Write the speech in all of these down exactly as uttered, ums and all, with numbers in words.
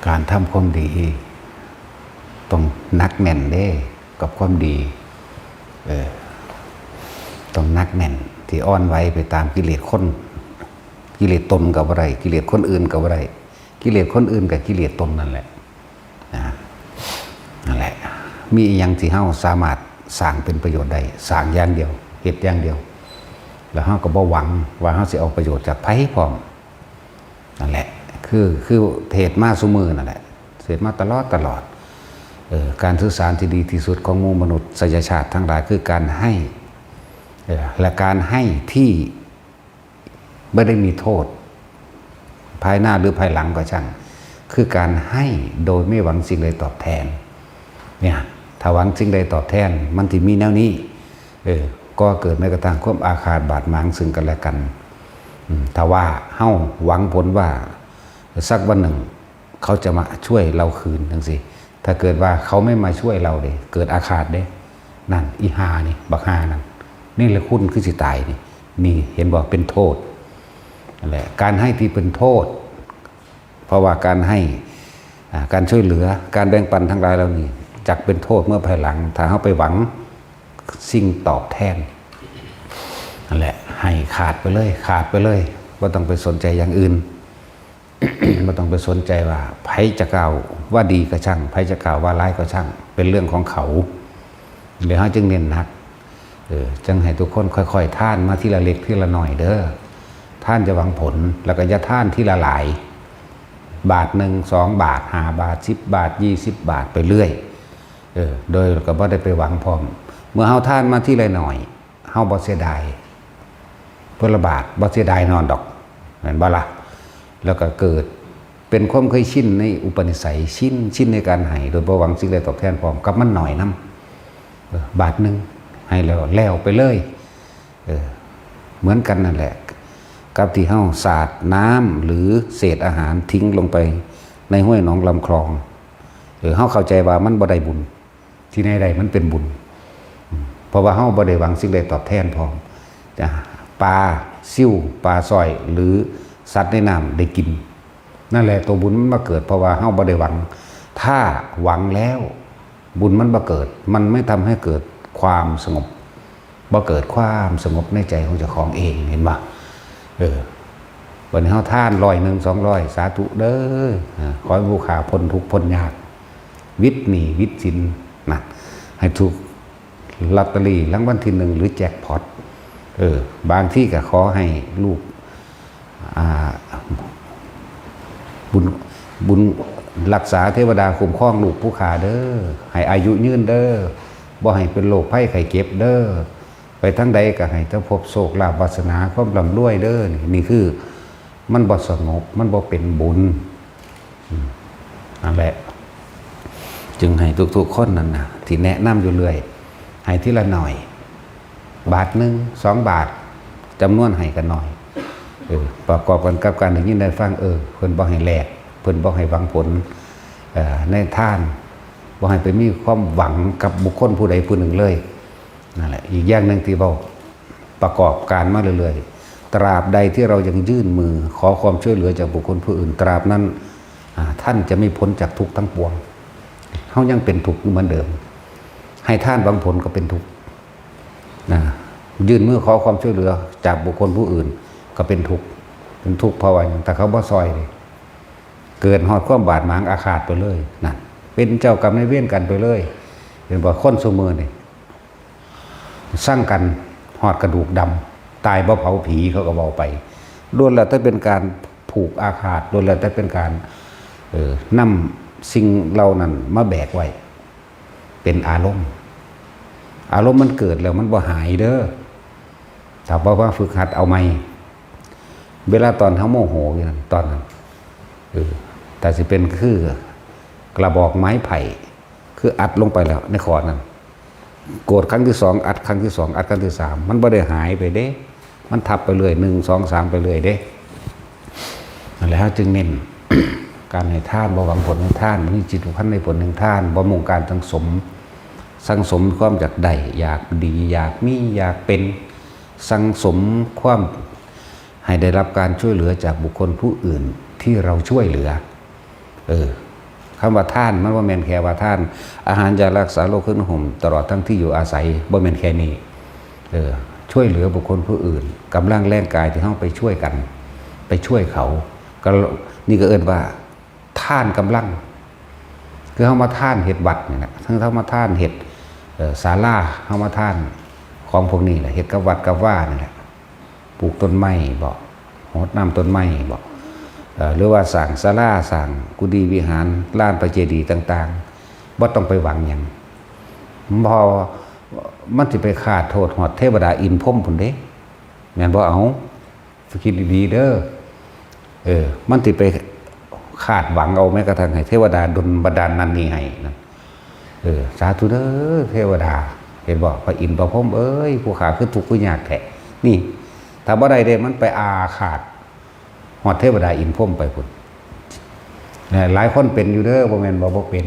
การทำความดีต้องหนักแน่นเด้ กับความดี เออ ต้องหนักแน่น ที่อ่อนไหวไปตามกิเลสคน กิเลสตนก็บ่ได้ กิเลสคนอื่นก็บ่ได้ กิเลสคนอื่นกับกิเลสตนนั่นแหละ นะ นั่นแหละ มีอิหยังที่เฮาสามารถสร้างเป็นประโยชน์ได้ สร้างอย่างเดียว เฮ็ดอย่างเดียว แล้วเฮาก็บ่หวังว่าเฮาสิเอาประโยชน์จากไผพร้อม นั่นแหละ คือ คือเทศน์มาซุมื้อนั่นแหละ เทศน์มาตลอดตลอด เออ การสื่อสารที่ดีที่สุดของหมู่มนุษยชาติทั้งหลายคือการให้ เออ และการให้ที่ไม่ได้มีโทษ ภายหน้าหรือภายหลังก็ช่าง คือการให้โดยไม่หวังสิ่งใดตอบแทน เนี่ย ถ้าหวังสิ่งใดตอบแทน มันสิมีแนวนี้ เออ ก่อเกิดแม้กระทั่งความอาฆาตบาดหมางซึ่งกันและกัน อืม ถ้าว่าเฮาหวังผลว่าสักวันหนึ่งเขาจะมาช่วยเราคืนจั่งซี้ ถ้าเกิดว่าเขาไม่มาช่วยเราเด้ เกิดอาฆาตเด้ นั่น อีห่านี่ บักห่านั่น นี่แหละคุณคือสิตายนี่ นี่เห็นบ่ เป็นโทษ นั่นแหละ การให้ที่เป็นโทษ เพราะว่าการให้ อ่า การช่วยเหลือ การแบ่งปันทั้งหลายเหล่านี้ จักเป็นโทษเมื่อภายหลัง ถ้าเฮาไปหวังสิ่งตอบแทน นั่นแหละ ให้ขาดไปเลย ขาดไปเลย บ่ต้องไปสนใจอย่างอื่น บ่ต้องไปสนใจว่าไผจะกล่าวว่าดีก็ช่าง ไผจะกล่าวว่าร้ายก็ช่าง เป็นเรื่องของเขา เดี๋ยวเฮาจึงเน้นหนัก เออ จังให้ทุกคนค่อยๆทานมาทีละเล็กทีละน้อยเด้อ ทานจะหวังผล แล้วก็อย่าทานทีละหลาย บาทหนึ่ง สองบาท ห้าบาท สิบบาท ยี่สิบบาท ไปเรื่อย เออ โดยก็บ่ได้ไปหวังพร้อม เมื่อเฮาทานมาทีละน้อย เฮาบ่เสียดาย เพิ่นละบาท บ่เสียดายนอนดอก แม่นบ่ล่ะ แล้วก็เกิดเป็นความเคยชินในอุปนิสัย ชิน ชินในการให้ โดยบ่หวังสิ่งใดตอบแทนพร้อม กับมันน้อยนำ เออ บาทหนึ่ง ให้แล้ว แล้วไปเลย เออ เหมือนกันนั่นแหละ กับที่เฮาสาดน้ำหรือเศษอาหารทิ้งลงไปในห้วยหนองลำคลอง เออ เฮาเข้าใจว่ามันบ่ได้บุญ ที่ไหนได้มันเป็นบุญ อืม เพราะว่าเฮาบ่ได้หวังสิ่งใดตอบแทนพร้อม จ้ะ ปลาซิว ปลาสร้อย หรือสัตว์ในน้ำได้กิน นั่นแหละ ตัวบุญมันมาเกิด เพราะว่าเฮาบ่ได้หวัง ถ้าหวังแล้ว บุญมันบ่เกิด มันไม่ทำให้เกิดความสงบ บ่เกิดความสงบในใจของเจ้าของเอง เห็นบ่ เออ บัดนี้เฮาทานร้อยหนึ่ง สองร้อย สาธุเด้อ อ่า ขอให้ผู้ข้าพ้นทุกข์พ้นยาก วิดหนี้วิดสินนะ ให้ถูกลอตเตอรี่รางวัลที่หนึ่ง หรือแจ็คพอต เออ บางทีก็ขอให้ลูก อ่า บุญ บุญรักษาเทวดาคุ้มครองลูกผู้ข้าเด้อ ให้อายุยืนเด้อ บ่ให้เป็นโรคภัยไข้เจ็บเด้อ ไปทางใดก็ให้เจ้าพบโชคลาภวาสนาความร่ำรวยเด้อ นี่ นี่คือมันบ่สงบ มันบ่เป็นบุญ อืม นั่นแหละ จึงให้ทุกๆคนนั่นนะ ที่แนะนำอยู่เรื่อย ให้ทีละหน่อย บาทหนึ่ง สองบาท จำนวนให้ก็น้อย เออ ประกอบกันกับการได้ยินได้ฟัง เออ เพิ่นบ่ให้แลก เพิ่นบ่ให้หวังผล เอ่อ ในทาน บ่ให้ไปมีความหวังกับบุคคลผู้ใดผู้หนึ่งเลย นั่นแหละ อีกอย่างหนึ่งที่เว้า ประกอบการมาเรื่อยๆ ตราบใดที่เรายังยื่นมือขอความช่วยเหลือจากบุคคลผู้อื่น ตราบนั้น อ่า ท่านจะไม่พ้นจากทุกข์ทั้งปวง เฮายังเป็นทุกข์อยู่เหมือนเดิม ให้ทานหวังผลก็เป็นทุกข์ นะ ยื่นมือขอความช่วยเหลือจากบุคคลผู้อื่น ก็เป็นทุกข์ เป็นทุกข์เพราะว่าหยัง ถ้าเขาบ่ซอยนี่ เกิดฮอดความบาดหมางอาฆาตไปเลย นั่น เป็นเจ้ากรรมนายเวรกันไปเลย เห็นบ่ คนซุมื้อนี่ ซังกันฮอดกระดูกดำ ตายบ่เผาผีเขาก็เว้าไป ล้วนแล้วแต่เป็นการผูกอาฆาต ล้วนแล้วแต่เป็นการ เอ่อ นำสิ่งเหล่านั้นมาแบกไว้ เป็นอารมณ์ อารมณ์มันเกิดแล้วมันบ่หายเด้อ ถ้าบ่มาฝึกหัดเอาใหม่ เวลาตอนเฮาโมโหอยู่นั่น ตอนนั้น เออ ถ้าสิเป็นคือกระบอกไม้ไผ่ คืออัดลงไปแล้วในขอนั้น โกรธครั้งที่สอง อัดครั้งที่สอง อัดครั้งที่สาม มันบ่ได้หายไปเด้ มันทับไปเรื่อย หนึ่ง สอง สาม ไปเรื่อยเด้ นั่นแหละ เฮาจึงเน้น การให้ทาน บ่หวังผลแห่งทาน บ่มีจิตผูกพันในผลแห่งทาน บ่มุ่งการสั่งสม สั่งสมความอยากได้ อยากดี อยากมี อยากเป็น สั่งสมความให้ได้รับการช่วยเหลือจากบุคคลผู้อื่นที่เราช่วยเหลือ เออ คำว่าทานมันบ่แม่นแค่ว่าทานอาหาร ยารักษาโรค เครื่องนุ่งห่ม ตลอดทั้งที่อยู่อาศัย บ่แม่นแค่นี้ เออ ช่วยเหลือบุคคลผู้อื่น กำลังแรงกายที่เฮาไปช่วยกัน ไปช่วยเขา ก็ นี่ก็เอิ้นว่าทานกำลัง คือเฮามาทานเฮ็ดวัดนี่แหละ ทั้งเฮามาทานเฮ็ด เอ่อ ศาลา เฮามาทานของพวกนี้แหละ เฮ็ดกับวัดกับวานี่แหละ ปลูกต้นไม้บ่ รดน้ำต้นไม้บ่ เอ่อ หรือว่าสร้างศาลา สร้างกุฏิวิหาร ลานพระเจดีย์ต่างๆ บ่ต้องไปหวังหยัง เพราะมันสิไปคาดโทษฮอดเทวดาอินทร์พรหมพุ้นเด้ แม่นบ่ เอา คิดดีๆเด้อ เออ มันสิไปคาดหวังเอาแม้กระทั่งให้เทวดาดลบันดาลนั่นนี่ให้นั่น เออ สาธุเด้อเทวดา เห็นบ่ พระอินทร์พระพรหมเอ้ย ผู้ข้าคือทุกข์คือยากแท้ นี่ ถ้าบ่ได้เด้ มันไปอาฆาตฮอดเทวดาอินทร์พรหมไปพุ้น นะ หลายคนเป็นอยู่เด้อ บ่แม่นว่าบ่เป็น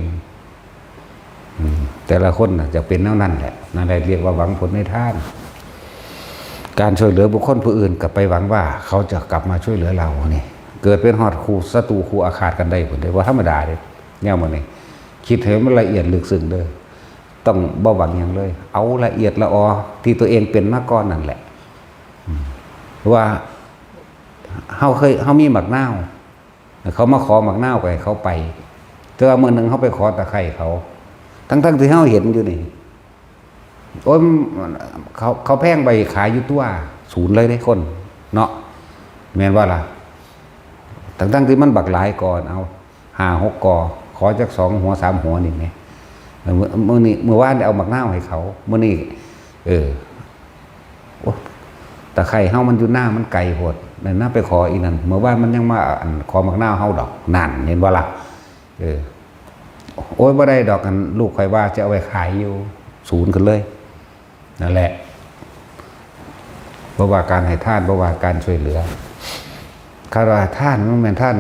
อืม แต่ละคนน่ะจะเป็นแนวนั้นแหละ นั่นแหละเรียกว่าหวังผลในทาน การช่วยเหลือบุคคลผู้อื่นก็ไปหวังว่าเขาจะกลับมาช่วยเหลือเรานี่ เกิดเป็นฮอดคู่ศัตรูคู่อาฆาตกันได้พุ้นเด้ บ่ธรรมดาเด้ แนวมื้อนี้ คิดให้มันละเอียดลึกซึ้งเด้อ ต้องบ่หวังหยังเลย เอาละเอียดละออที่ตัวเองเป็นมาก่อนนั่นแหละ อืม ว่าเฮาเคย เฮามีหมากนาว เขามาขอหมากนาวก็ให้เขาไป แต่ว่ามื้อหนึ่งเฮาไปขอตะไคร้เขา ทั้งๆที่เฮาเห็นอยู่นี่ โอ้ย เขา เขาแพงไปขายอยู่ตัว ศูนย์เลยเด้คน เนาะ แม่นบ่ล่ะ ทั้งๆที่มันบักหลายกอ เอา ห้าหกกอ ขอจักสองหัวสามหัวนี่แหม เออ มื้อ มื้อนี้ มื้อวานได้เอาหมากนาวให้เขา มื้อนี้ เออ โอ้ ตะไคร้เฮามันอยู่นา มันไกลโพด นั่นนะ ไปขออีนั่น มื้อวานมันยังมา อัน ขอหมากนาวเฮาดอก นั่น เห็นบ่ล่ะ เออ โอ้ย บ่ได้ดอก อัน ลูกข้อยว่าจะเอาไว้ขายอยู่ ศูนย์ขึ้นเลย นั่นแหละ บ่ว่าการให้ทาน บ่ว่าการช่วยเหลือ คำว่าทานมันแม่นทาน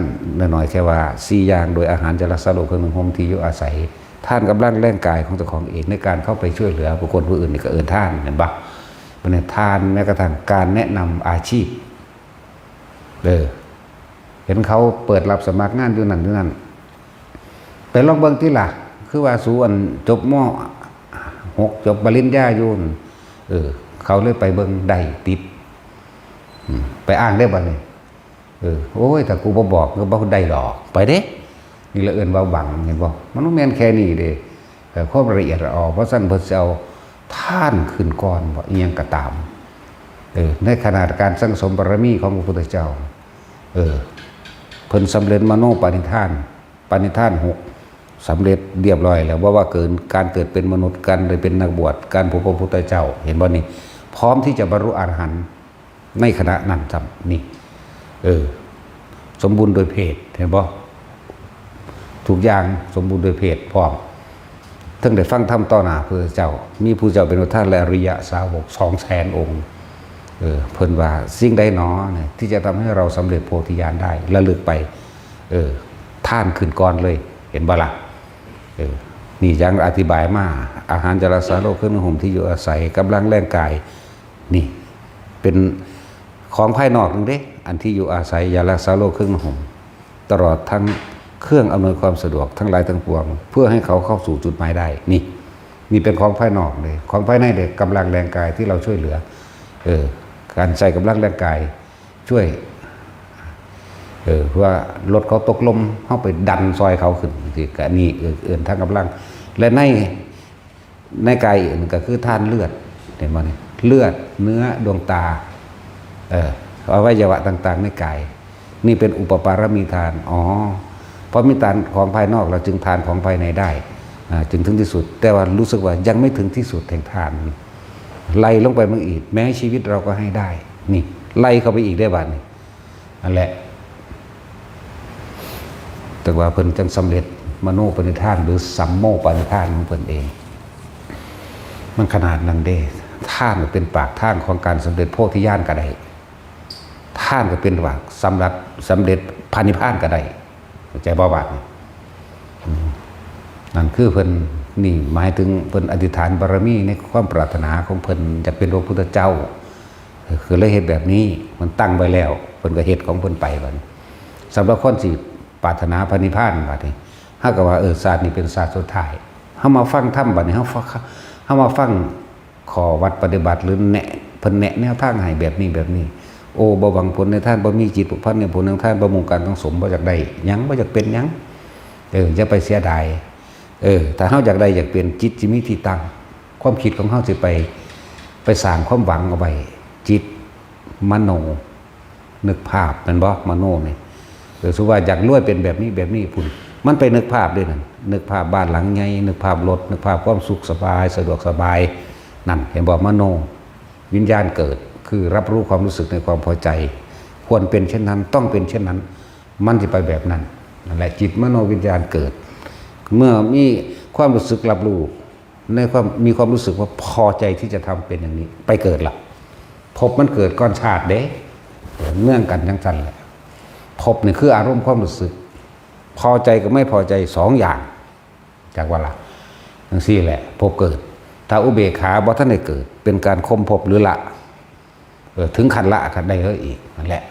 น้อยๆ แค่ว่าสี่อย่าง โดยอาหาร ยารักษาโรค เครื่องนุ่งห่ม ที่อยู่อาศัย ทานกำลังแรงกายของเจ้าของเองในการเข้าไปช่วยเหลือบุคคลผู้อื่นนี่ก็เอิ้นทาน เห็นบ่ มันเนี่ยทานแม้กระทั่งการแนะนำอาชีพ เออ เห็นเขาเปิดรับสมัครงานอยู่นั่นอยู่นั่น ไปลองเบิ่งติล่ะ คือว่าสูอันจบ ม.หก จบปริญญาอยู่นั่น เออ เขาเลยไปเบิ่งได้ติด อืม ไปอ้างได้บัดนี้ เออ โอ้ย ถ้ากูบ่บอกก็บ่ได้ดอก ไปเด้ นี่ละเอิ้นว่าหวัง เห็นบ่ มันบ่แม่นแค่นี้เด้ เอ่อ ความละเอียดละออ เพราะฉะนั้นเพิ่นสิเอาทานขึ้นก่อนบ่ อิหยังก็ตาม เออ ในขนาดการสั่งสมบารมีของพระพุทธเจ้า เออ เพิ่นสำเร็จมโนปณิธาน ปณิธานหก สำเร็จเรียบร้อยแล้ว บ่ว่าเกิด การเกิดเป็นมนุษย์ การได้เป็นนักบวช การพบพระพุทธเจ้า เห็นบ่นี่ พร้อมที่จะบรรลุอรหันต์ในขณะนั้นซ้ำ นี่ เออ สมบูรณ์โดยเพศ เห็นบ่ ทุกอย่างสมบูรณ์โดยเพศพร้อม เทิงได้ฟังธรรมต่อหน้าพระพุทธเจ้า มีผู้เจ้าเป็นประธานและอริยสาวกสองแสนองค์ เออ เพิ่นว่าสิ่งใดหนอเนี่ยที่จะทำให้เราสำเร็จโพธิญาณได้ ระลึกไป เออ ทานขึ้นก่อนเลย เห็นบ่ล่ะ เออ นี่ยังอธิบายมา อาหาร ยารักษาโรค เครื่องนุ่งห่ม ที่อยู่อาศัย กำลังแรงกาย นี่ เป็นของภายนอกหนึ่งเด้ อันที่อยู่อาศัย ยารักษาโรค เครื่องนุ่งห่ม ตลอดทั้งเครื่องอำนวยความสะดวกทั้งหลายทั้งปวง เพื่อให้เขาเข้าสู่จุดหมายได้ นี่ นี่เป็นของภายนอกเลย ของภายในเด้ กำลังแรงกายที่เราช่วยเหลือ เออ การใช้กำลังแรงกายช่วย เออ เพื่อรถเขาตกหล่ม เฮาไปดันซอยเขาขึ้นจังซี้ ก็นี่ เออ เอิ้นทางกำลัง และใน ในกายอื่นก็คือทานเลือด เห็นบ่นี่ เลือด เนื้อ ดวงตา เอ่อ อวัยวะต่างๆ ในกาย นี่เป็นอุปปารมีทาน อ๋อ เพราะมีทานของภายนอก เราจึงทานของภายในได้ อ่า จึงถึงที่สุด แต่ว่ารู้สึกว่ายังไม่ถึงที่สุดแห่งทาน ไล่ลงไปเบิ่งอีก แม้ชีวิตเราก็ให้ได้ นี่ ไล่เข้าไปอีกได้บัดนี้ นั่นแหละ แต่ว่าเพิ่นจังสำเร็จมโนปณิธาน หรือสัมโมปณิธานของเพิ่นเอง มันขนาดนั้นเด้ ทานก็เป็นปากทางของการสำเร็จโพธิญาณก็ได้ ทานก็เป็นปากสำหรับสำเร็จพระนิพพานก็ได้ เข้าใจบ่บาดนี้ อืม นั่นคือเพิ่น นี่หมายถึงเพิ่นอธิษฐานบารมีในความปรารถนาของเพิ่นอยากเป็นพระพุทธเจ้า คือเลยเฮ็ดแบบนี้ มันตั้งไว้แล้ว เพิ่นก็เฮ็ดของเพิ่นไปบัดนี้ สำหรับคนสิปรารถนาพระนิพพานบัดนี้ เฮาก็ว่า เออ ชาตินี้เป็นชาติสุดท้าย เฮามาฟังธรรมบัดนี้ เฮาฟัง เฮามาฟังข้อวัดปฏิบัติ หรือแนะ เพิ่นแนะแนวทางให้แบบนี้แบบนี้ โอ้ บ่หวังผลในทาน บ่มีจิตผูกพันในผลแห่งทาน บ่มุ่งการสังสม บ่อยากได้หยัง บ่อยากเป็นหยัง เออ อย่าไปเสียดาย เออ ถ้าเฮาอยากได้อยากเป็น จิตสิมีที่ตั้ง ความคิดของเฮาสิไป ไปสร้างความหวังเอาไว้ จิต มโน นึกภาพ แม่นบ่ มโนนี่ เออ สมมุติว่าอยากรวยเป็นแบบนี้แบบนี้พุ้น มันไปนึกภาพเด้นั่น นึกภาพบ้านหลังใหญ่ นึกภาพรถ นึกภาพความสุขสบาย สะดวกสบาย นั่น เห็นบ่ มโน วิญญาณเกิด คือรับรู้ความรู้สึกในความพอใจ ควรเป็นเช่นนั้น ต้องเป็นเช่นนั้น มันสิไปแบบนั้น นั่นแหละ จิตมโนวิญญาณเกิด เมื่อมีความรู้สึกรับรู้ ในความ มีความรู้สึกว่าพอใจที่จะทำเป็นอย่างนี้ ไปเกิดละ ภพมันเกิดก่อนชาติเด้ เออ เนื่องกันจังซั่นแหละ ภพนี่คืออารมณ์ความรู้สึก พอใจกับไม่พอใจสองอย่าง จักว่าล่ะ จังซี่แหละ ภพเกิด ถ้าอุเบกขาบ่ทันได้เกิด เป็นการข่มภพหรือละ เออ ถึงขั้นละก็ได้เลยอีก นั่นแหละ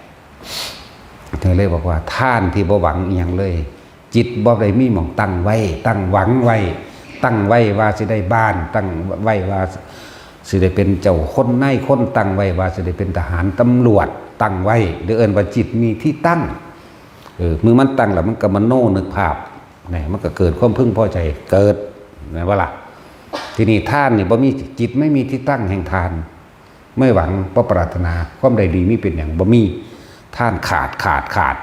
เธอเลยบอกว่า ทานที่บ่หวังอิหยังเลย จิตบ่ได้มีหม่องตั้งไว้ ตั้งหวังไว้ ตั้งไว้ว่าสิได้บ้าน ตั้งไว้ว่าสิได้เป็นเจ้าคนนายคน ตั้งไว้ว่าสิได้เป็นทหารตำรวจ ตั้งไว้ หรือเอิ้นว่าจิตมีที่ตั้ง เออ มือมันตั้งแล้วมันก็มโนนึกภาพ นี่ มันก็เกิดความพึงพอใจ เกิด แม่นบ่ล่ะ ทีนี้ทานนี่บ่มี จิตไม่มีที่ตั้งแห่งทาน ไม่หวัง บ่ปรารถนา ความได้ดีมีเป็นหยัง บ่มี ทานขาด ขาด ขาด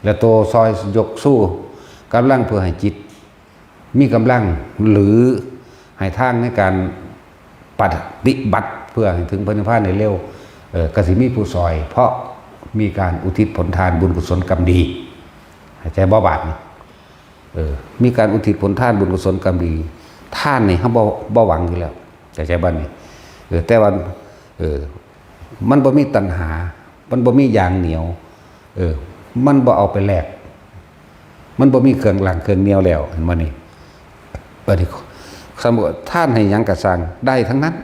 แล้วตัวซอยยกสู้กำลังเพื่อให้จิตมีกำลัง หรือให้ทางในการปฏิบัติเพื่อให้ถึงพระนิพพานได้เร็ว เออ ก็สิมีผู้ซอย เพราะมีการอุทิศผลทานบุญกุศลกรรมดี เข้าใจบ่บาดนี้ เออ มีการอุทิศผลทานบุญกุศลกรรมดี ทานนี่เฮาบ่ บ่หวังอยู่แล้ว เข้าใจบ่นี่ เออ แต่ว่า เออ มันบ่มีตัณหา มันบ่มีอย่างเหนียว เออ มันบ่เอาไปแลก มันบ่มีเครื่องหลังเครื่องเหนี่ยวแล้ว เห็นบ่นี่ บัดนี้ สมมุติทานให้หยังก็ซ่าง ได้ทั้งนั้น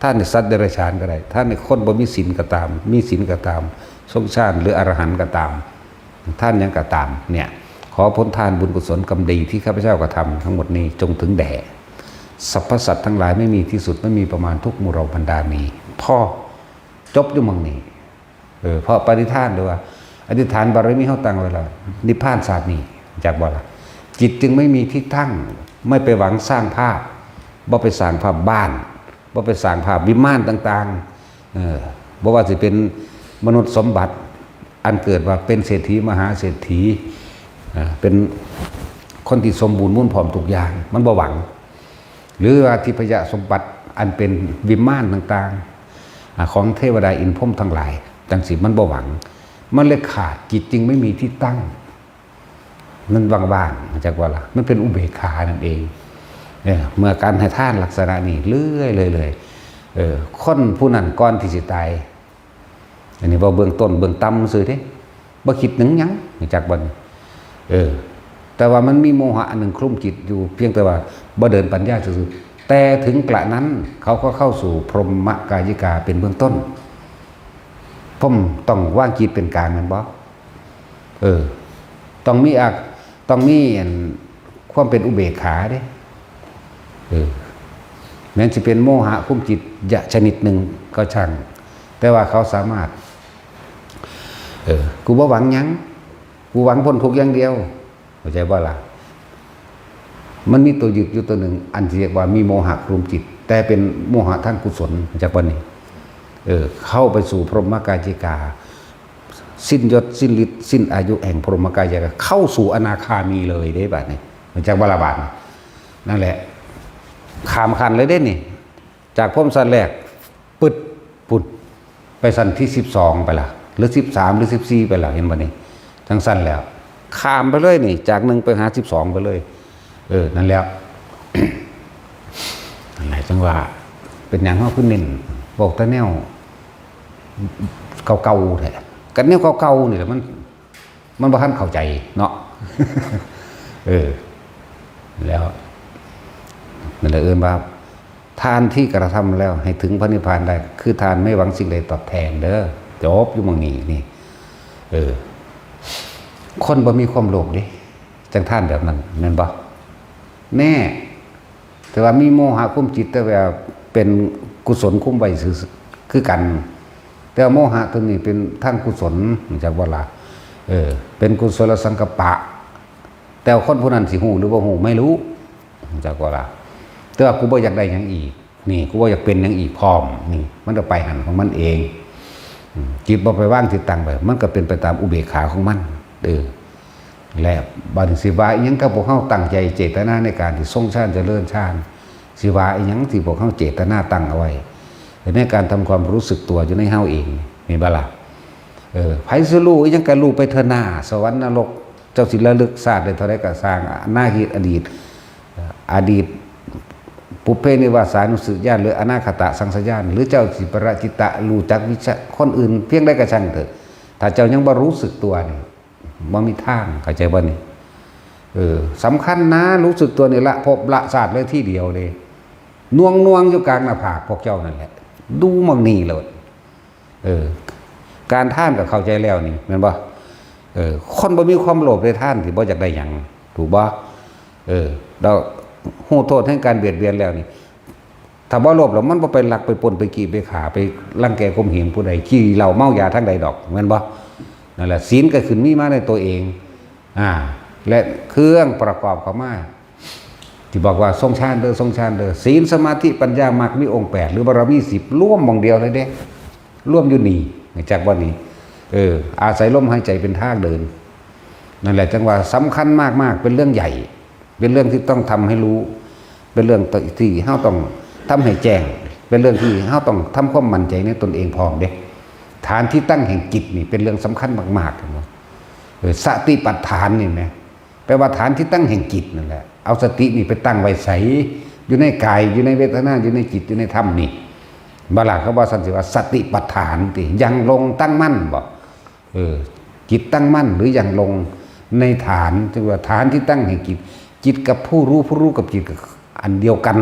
ทานให้สัตว์เดรัจฉานก็ได้ ทานให้คนบ่มีศีลก็ตาม มีศีลก็ตาม ทรงฌานหรืออรหันต์ก็ตาม ทานหยังก็ตาม เนี่ย ขอผลทานบุญกุศลกรรมดีที่ข้าพเจ้ากระทำทั้งหมดนี้จงถึงแด่สรรพสัตว์ทั้งหลายไม่มีที่สุด ไม่มีประมาณทุกหมู่เหล่าบรรดานี้ พอ จบอยู่หม่องนี้ เออ เพราะปณิธานหรือว่าอธิษฐานบารมีเฮาตั้งไว้แล้ว นิพพานชาตินี้ จักบ่ล่ะ จิตจึงไม่มีที่ตั้ง ไม่ไปหวังสร้างภาพ บ่ไปสร้างภาพบ้าน บ่ไปสร้างภาพวิมานต่างๆ เออ บ่ว่าสิเป็นมนุษย์สมบัติ อันเกิดว่าเป็นเศรษฐีมหาเศรษฐี เออ เป็นคนที่สมบูรณ์มูลพร้อมทุกอย่าง มันบ่หวัง หรือว่าทิพยสมบัติอันเป็นวิมานต่างๆ อ่า ของเทวดาอินทร์พรหมทั้งหลาย จังสิมันบ่หวัง มันเลยขาด จิตจึงไม่มีที่ตั้ง มันว่างๆ จักว่าล่ะ มันเป็นอุเบกขานั่นเอง เออ เมื่อการให้ทานลักษณะนี้เรื่อยๆ เรื่อยๆ เออ คนผู้นั้นก่อนที่สิตาย อันนี้เว้าเบื้องต้นเบื้องต่ำซื่อเด้ บ่คิดถึงหยัง จักบ่นี่ เออ แต่ว่ามันมีโมหะอันหนึ่งคลุมจิตอยู่ เพียงแต่ว่าบ่เดินปัญญาซื่อๆ แต่ถึงกระนั้นเขาก็เข้าสู่พรหมกายิกาเป็นเบื้องต้น พรหมต้องวางจิตเป็นกลางแม่นบ่ เออ ต้องมีอัก ต้องมีอันความเป็นอุเบกขาเด้ เออ แม้นสิเป็นโมหะคุมจิตยะชนิดหนึ่งก็ช่าง แต่ว่าเขาสามารถ เออ กูบ่หวังหยัง กูหวังพ้นทุกข์อย่างเดียว เข้าใจบ่ล่ะ มันมีตัวยึดอยู่ตัวหนึ่ง อันที่เรียกว่ามีโมหะคลุมจิต แต่เป็นโมหะทางกุศล เข้าใจบ่นี่ เออ เข้าไปสู่พรหมกายิกา สิ้นยศ สิ้นฤทธิ์ สิ้นอายุแห่งพรหมกายิกา เข้าสู่อนาคามีเลยเด้ บัดนี้ เข้าใจบ่ล่ะ บัดนี้ นั่นแหละ ข้ามขั้นเลยเด้นี่ จากพรหมชั้นแรก ปึ๊ด พุ้น ไปชั้นที่สิบสองไปละ หรือสิบสาม หรือสิบสี่ไปละ เห็นบ่นี่ จังซั่นแล้ว ข้ามไปเลยนี่ จากหนึ่งไปหาสิบสองไปเลย เออ นั่นแล้ว นั่นแหละจังว่า เป็นหยังเฮาคือเน้นเว้าแต่แนวเก่าๆ แท้ กันแนวเก่าๆ นี่แหละมัน มันบ่ทันเข้าใจเนาะ เออ แล้ว นั่นแหละเอิ้นว่า ทานที่กระทำแล้วให้ถึงพระนิพพานได้ คือทานไม่หวังสิ่งใดตอบแทนเด้อ จบอยู่หม่องนี้นี่ เออ คนบ่มีความโลภเด้ จั่งทานแบบนั้น แม่นบ่? แน่ แต่ว่ามีโมหะคุมจิต แต่ว่าเป็นกุศลคุมไว้ซื่อๆ คือกัน แต่ว่าโมหะตัวนี้เป็นทางกุศล รู้จักบ่ล่ะ? เออ เป็นกุศลสังกัปปะ แต่ว่าคนผู้นั้นสิฮู้หรือบ่ฮู้ไม่รู้ รู้จักบ่ล่ะ? แต่ว่ากูบ่อยากได้หยังอีก นี่ กูบ่อยากเป็นหยังอีกพร้อม นี่ มันก็ไปหั้นของมันเอง อืม จิตบ่ไปวางที่ตั้งไป มันก็เป็นไปตามอุเบกขาของมัน เออ และบัดนี้สิว่าอิหยังกับพวกเฮาตั้งใจเจตนาในการที่ทรงฌานเจริญฌาน สิว่าอิหยังที่พวกเฮาเจตนาตั้งเอาไว้ ในการทำความรู้สึกตัวอยู่ในเฮาเอง เห็นบ่ล่ะ? เออ ไผสิรู้อิหยังก็รู้ไปเถอะนา สวรรค์นรก เจ้าสิระลึกชาติได้เท่าใดก็ซ่าง อนาคต อดีต อดีต ปุพเพนิวาสานุสติญาณ หรืออนาคตสังสยญาณ หรือเจ้าสิปรจิตตะรู้จักวิชาคนอื่นเพียงใดก็ช่างเถอะ ถ้าเจ้ายังบ่รู้สึกตัวนี่ บ่มีทาง เข้าใจบ่นี่? เออ สำคัญนะ รู้สึกตัวนี่ละภพละชาติเลยทีเดียวเลย น่วงๆ อยู่กลางหน้าผากพวกเจ้านั่นแหละ ดูหม่องนี่โลด เออ การทานก็เข้าใจแล้วนี่ แม่นบ่? เออ คนบ่มีความโลภในทานสิบ่อยากได้หยัง ถูกบ่? เออ แล้วฮู้โทษแห่งการเบียดเบียนแล้วนี่ ถ้าบ่โลภแล้วมันบ่ไปลักไปปล้นไปจี้ไปฆ่าไปรังแกข่มเหงผู้ใด ขี้เหล้าเมายาทางใดดอก แม่นบ่? นั่นแหละ ศีลก็ขึ้นมีมาในตัวเอง อ่า และเครื่องประกอบเข้ามา ที่บอกว่าทรงฌานเด้อ ทรงฌานเด้อ ศีล สมาธิ ปัญญา มรรค มีองค์แปด หรือบารมีสิบ รวมหม่องเดียวเลยเด้ รวมอยู่นี่ รู้จักบ่นี่? เออ อาศัยลมหายใจเป็นทางเดิน นั่นแหละจั่งว่าสำคัญมากๆ เป็นเรื่องใหญ่ เป็นเรื่องที่ต้องทำให้รู้ เป็นเรื่องที่เฮาต้องทำให้แจ้ง เป็นเรื่องที่เฮาต้องทำความมั่นใจในตนเองพร้อมเด้ ฐานที่ตั้งแห่งจิตนี่เป็นเรื่องสำคัญมากๆ เห็นบ่? เออ สติปัฏฐานนี่นะ แปลว่าฐานที่ตั้งแห่งจิตนั่นแหละ เอาสตินี่ไปตั้งไว้ไส อยู่ในกาย อยู่ในเวทนา อยู่ในจิต อยู่ในธรรมนี่ บ่ล่ะ เขาว่าซั่นสิว่าสติปัฏฐานติ ยังลงตั้งมั่นบ่ เออ จิตตั้งมั่นหรือยังลงในฐาน จึงว่าฐานที่ตั้งแห่งจิต จิตกับผู้รู้ ผู้รู้กับจิตก็อันเดียวกัน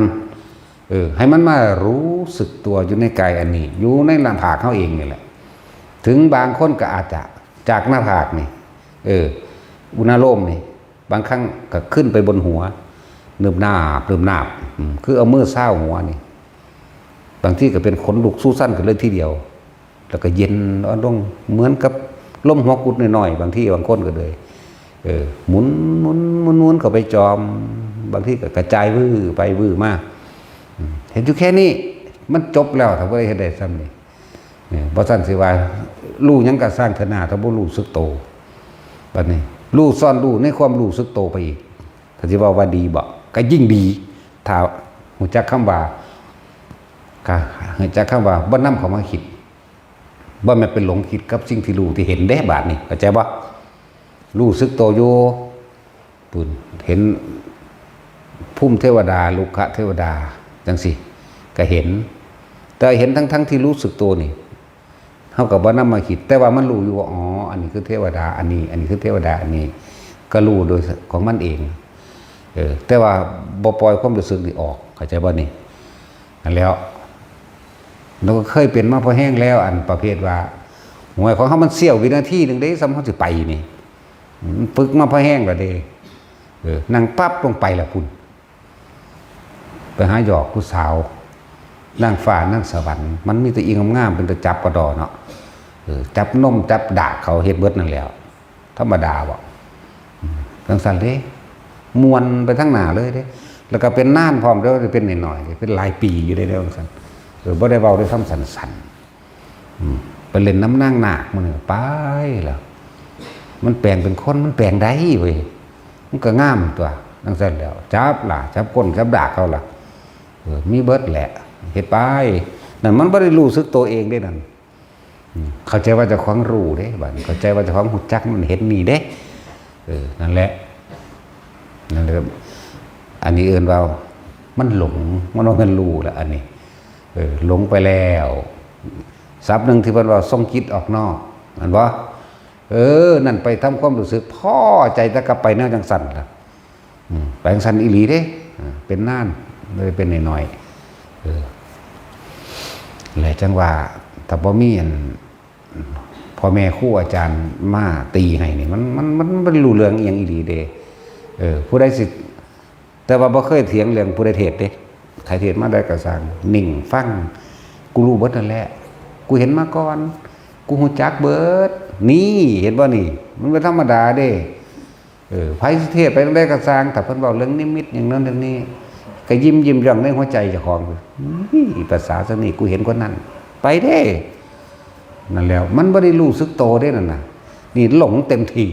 เออ ให้มันมารู้สึกตัวอยู่ในกายอันนี้ อยู่ในหน้าผากเฮาเองนี่แหละ ถึงบางคนก็อาจจะจากหน้าผากนี่ เออ อุณาโลมนี่ บางครั้งก็ขึ้นไปบนหัว นึบนาบ นึบนาบ อืม คือเอามือซาวหัวนี่ บางทีก็เป็นขนลุกสู้สั้นกันเลยทีเดียว แล้วก็เย็นอ่อนลง เหมือนกับลมหัวกุดน้อยๆ บางทีบางคนก็เลย เออ หมุน หมุน หมุน หมุนเข้าไปจอม บางทีก็กระจายวื้อไปวื้อมา อืม เห็นอยู่แค่นี้ มันจบแล้ว ถ้าบ่ได้เฮ็ดได้ซ่ำนี่ เนี่ย บ่ซั่นสิว่า รู้หยังก็ซ่างเถอะนา ถ้าบ่รู้สึกโต บัดนี้ รู้ซ้อนรู้ในความรู้สึกโตไปอีก ถ้าสิเว้าว่าดีบ่ ก็ยิ่งดี ถ้ารู้จักคำว่า ก็รู้จักคำว่า บ่นำเข้ามาคิด บ่แม่นไปหลงคิดกับสิ่งที่รู้ที่เห็นเด้ บาดนี้ เข้าใจบ่? รู้สึกโตอยู่ พู้น เห็นภูมิเทวดา ลุกขเทวดา จั่งซี้ ก็เห็น แต่เห็นทั้งๆ ที่รู้สึกโตนี่ เฮาก็บ่นำมาคิด แต่ว่ามันรู้อยู่ว่า อ๋อ อันนี้คือเทวดา อันนี้ อันนี้คือเทวดา อันนี้ ก็รู้โดยของมันเอง เออ แต่ว่าบ่ปล่อยความรู้สึกนี่ออก เข้าใจบ่นี่? นั่นแหล้ว แล้วก็เคยเป็นมาพอแฮงแล้ว อันประเภทว่า หวยของเฮามันเสี้ยววินาทีหนึ่งเด้ ส่ำเฮาสิไปนี่ มันฝึกมาพอแฮงแล้วเด้ เออ นั่งปั๊บลงไปแล้วพุ้น ไปหาหยอกผู้สาว นางฟ้านางสวรรค์ มันมีแต่อีงามๆ เป็นตาจับกระดอเนาะ เออ จับนมจับดากเขาเฮ็ดเบิดนั่นแหล้ว ธรรมดาบ่ อืม จั่งซั้นเด้ ม่วนไปทั้งหน้าเลยเด้ แล้วก็เป็นนานพร้อมเด้อ เป็นน้อยๆ เป็นหลายปีอยู่เด้ จั่งซั้น เออ บ่ได้เว้าด้วยคำสั้นๆ อืม ไปเล่นนำนางนาคมื้อนี้ไปแล้ว มันแปลงเป็นคน มันแปลงได้เว้ย มันก็งามตั๊ว จั่งซั้นแหล้ว จับล่ะ จับก้น จับดากเขาล่ะ เออ มีเบิดแหละ เฮ็ดไป นั่นมันบ่ได้รู้สึกตัวเองเด้นั่น อืม เข้าใจว่าเจ้าของรู้เด้ บัดนี้ เข้าใจว่าเจ้าของรู้จัก มันเห็นนี่เด้ เออ นั่นแหละ นั่นแหละ อันนี้เอิ้นว่ามันหลง มันบ่แม่นรู้ละ อันนี้ เออ หลงไปแล้ว ศัพท์หนึ่งที่เพิ่นว่าส่งจิตออกนอก แม่นบ่? เออ นั่นไปทำความรู้สึก พอใจแต่กลับไปแนวจั่งซั้นล่ะ อืม ไปจั่งซั้นอีหลีเด้ อ่า เป็นนาน บ่ได้เป็นน้อยๆ เออ และจั่งว่า ถ้าบ่มีอัน พ่อแม่ครูอาจารย์มาตีให้นี่ มัน มัน มันบ่รู้เรื่องอิหยังอีหลีเด้ เออ ผู้ใดสิ แต่ว่าบ่เคยเถียงเรื่องผู้ใดเทศน์เด้ ใครเทศน์มาได้ก็ซ่าง นิ่งฟัง กูรู้เบิดนั่นแหละ กูเห็นมาก่อน กูฮู้จักเบิด นี่ เห็นบ่นี่ มันบ่ธรรมดาเด้ เออ ไผสิเทศน์ไปจั่งใดก็ซ่าง ถ้าเพิ่นเว้าเรื่องนิมิตอย่างนั้นเรื่องนี้ ก็ยิ้มยิ้มย่องในหัวใจเจ้าของ อีภาษาซั่นนี่ กูเห็นคนนั้น ไปเด้ นั่นแหล้ว มันบ่ได้รู้สึกโตเด้นั่นน่ะ นี่หลงเต็มที่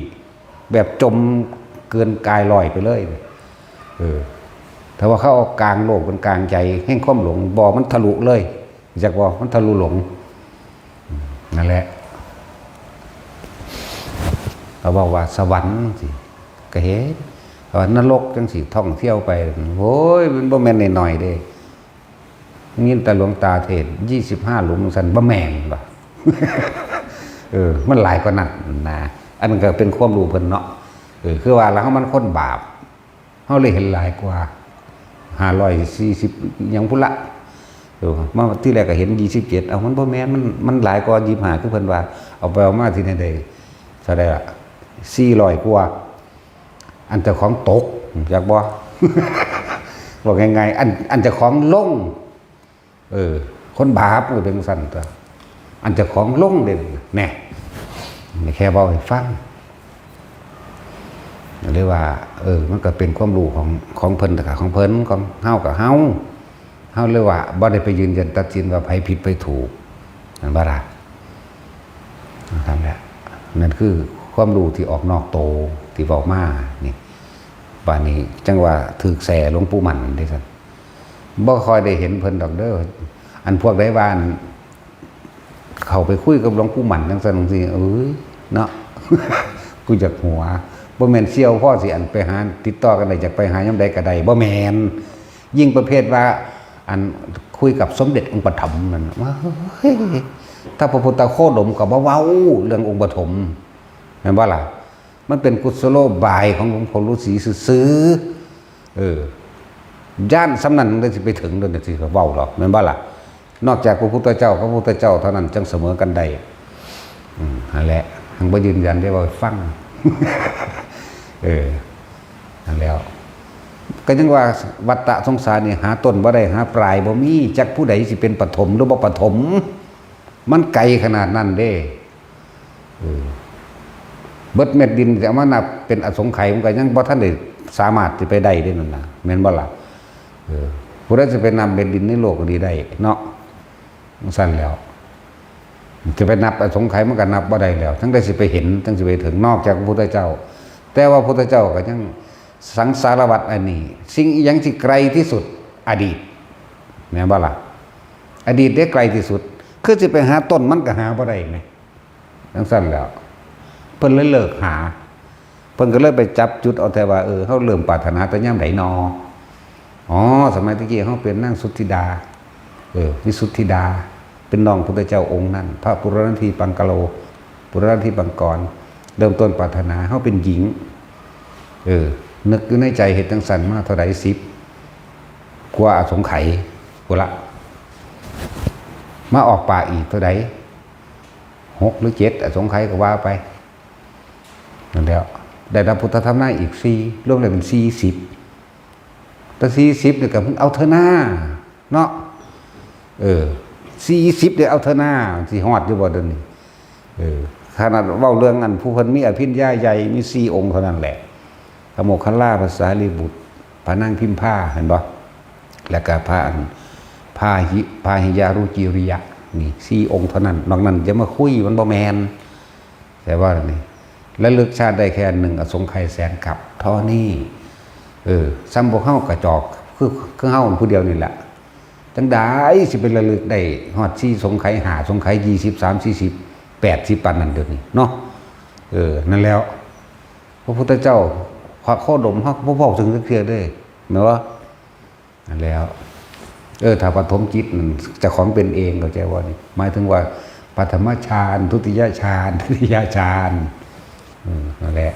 แบบจมเกินกายลอยไปเลย เออ ถ้าว่าเขาเอากลางโลกเป็นกลางใจ แห่งความหลง บ่ มันทะลุเลย จักบ่ มันทะลุหลง นั่นแหละ เขาบอกว่าสวรรค์สิ ก็เห็น แต่ว่านรกจังสิท่องเที่ยวไป โอ้ย มันบ่แม่นน้อยๆเด้ ยินแต่หลวงตาเทศน์ ยี่สิบห้าหลุม ซั่น บ่แม่นบ่ เออ มันหลายกว่านั้นนะ อันนั้นก็เป็นความรู้เพิ่นเนาะ เออ คือว่าแล้วมันคนบาป เฮาเลยเห็นหลายกว่า ห้าร้อยสี่สิบ หยังพุ้นละ เออ มาที่แรกก็เห็น ยี่สิบเจ็ด เอ้า มันบ่แม่น มัน มันหลายกว่า ยี่สิบห้า คือเพิ่นว่า เอาไปเอามาที่ไหนได้ เท่าใดล่ะ สี่ร้อยกว่า อันเจ้าของตก จักบ่ บอกง่ายๆ อัน อันเจ้าของลง เออ คนบาปก็เป็นซั่นตั๊ว อันเจ้าของลงเด้ แน่ นี่แค่เว้าให้ฟัง เรียกว่า เออ มันก็เป็นความรู้ของ ของเพิ่นก็ของเพิ่น ของเฮาก็เฮา เฮาเลยว่าบ่ได้ไปยืนยันตัดสินว่าไผผิดไผถูก นั่นบ่ล่ะ นั่นแหละ นั่นคือความรู้ที่ออกนอกโตที่เว้ามานี่ บาดนี้จั่งว่าถืกแส่หลวงปู่มั่นเด้ซั่น บ่ค่อยได้เห็นเพิ่นดอกเด้อ อันพวกใดว่าอัน เข้าไปคุยกับหลวงปู่มั่นจั่งซั่นจั่งซี้ เอ้ย เนาะ กูอยากหัว บ่แม่นเสี่ยวพอสิอันไปหาติดต่อกันได้ อยากไปหายามใดก็ได้ บ่แม่น ยิ่งประเภทว่า อันคุยกับสมเด็จองค์ปฐมนั่น เฮ้ย ถ้าพระพุทธโคดมก็บ่เว้าเรื่ององค์ปฐม แม่นบ่ล่ะ มันเป็นกุศโลบายของหลวงพ่อฤาษีซื่อๆ เออ ย่านส่ำนั้นได้สิไปถึงโดยสิเว้าหรอก แม่นบ่ล่ะ นอกจากพระพุทธเจ้ากับพระพุทธเจ้าเท่านั้นจั่งเสมอกันได้ อืม นั่นแหละ หังบ่ยืนยันได้ว่าฟัง เออ นั่นแล้ว ก็ยังว่าวัฏฏะสงสารนี่หาต้นบ่ได้ หาปลายบ่มี จักผู้ใดสิเป็นปฐมหรือบ่ปฐม มันไกลขนาดนั้นเด้ เออ เบิดเม็ดดินจะเอามานับเป็นอสงไขย มันก็ยังบ่ทันได้สามารถสิไปได้เด้นั่นน่ะ แม่นบ่ล่ะ เออ ผู้ใดสิไปนับเม็ดดินในโลกนี้ได้เนาะ จั่งซั่นแล้ว จะไปนับอสงไขยมันก็นับบ่ได้แล้ว จั่งใดสิไปเห็น จั่งสิไปถึง นอกจากพระพุทธเจ้า แต่ว่าพระพุทธเจ้าก็ยัง สังสารวัฏอันนี้ สิ่งอิหยังที่ไกลที่สุด อดีต แม่นบ่ล่ะ อดีตได้ไกลที่สุด คือสิไปหาต้นมันก็หาบ่ได้แหม จั่งซั่นแล้ว เพิ่นเลยเลิกหา เพิ่นก็เลยไปจับจุดเอาแต่ว่า เออ เฮาเริ่มปรารถนาแต่ยามใดนอ อ๋อ สมัยตะกี้เฮาเป็นนางสุทธิดา เออ วิสุทธิดา เป็นน้องพุทธเจ้าองค์นั้น พระปุรณทีปังกะโล ปุรณทีปังกร เริ่มต้นปรารถนาเฮาเป็นหญิง เออ นึกอยู่ในใจเฮ็ดจั่งซั่นมาเท่าใด สิบกว่าอสงไขยพุ้นละ มาออกป่าอีกเท่าใด หกหรือเจ็ดอสงไขยก็ว่าไป นั่นแหล้ว ได้รับพุทธธรรมนาอีกสี่ รวมแล้วเป็นสี่สิบ แต่สี่สิบนี่ก็มึงเอาเถอะหน้า เนาะ เออ สี่สิบเด้อ เอาเถอะหน้า สิฮอดอยู่บ่เดี๋ยวนี้ เออ ขนาดเว้าเรื่องอันผู้เพิ่นมีอภิญญาใหญ่ มีสี่องค์เท่านั้นแหละ พระโมคคัลลา พระสารีบุตร พระนางพิมพา เห็นบ่ แล้วก็พระอัน พาหิ พาหิยารุจิริยะ นี่สี่องค์เท่านั้น นอกนั้นอย่ามาคุย มันบ่แม่น แต่ว่านี่ ระลึกชาติได้แค่หนึ่งอสงไขยแสนกัป เท่านี้ เออ ส่ำพวกเฮากระจอก คือ คือเฮาผู้เดียวนี่แหละ จั่งใดสิไประลึกได้ฮอดสี่สงไขย ห้าสงไขย ยี่สิบ สาม สี่สิบ แปดสิบ ปานนั้นเดี๋ยวนี้เนาะ เออ นั่นแล้ว พระพุทธเจ้า พระโคดม เฮาบ่เว้าถึงจักเทื่อเด้ แม่นบ่ นั่นแล้ว เออ ถ้าปฐมจิตนั่นเจ้าของเป็นเอง เข้าใจบ่นี่ หมายถึงว่าปฐมฌาน ทุติยฌาน ตติยฌาน เออ นั่นแหละ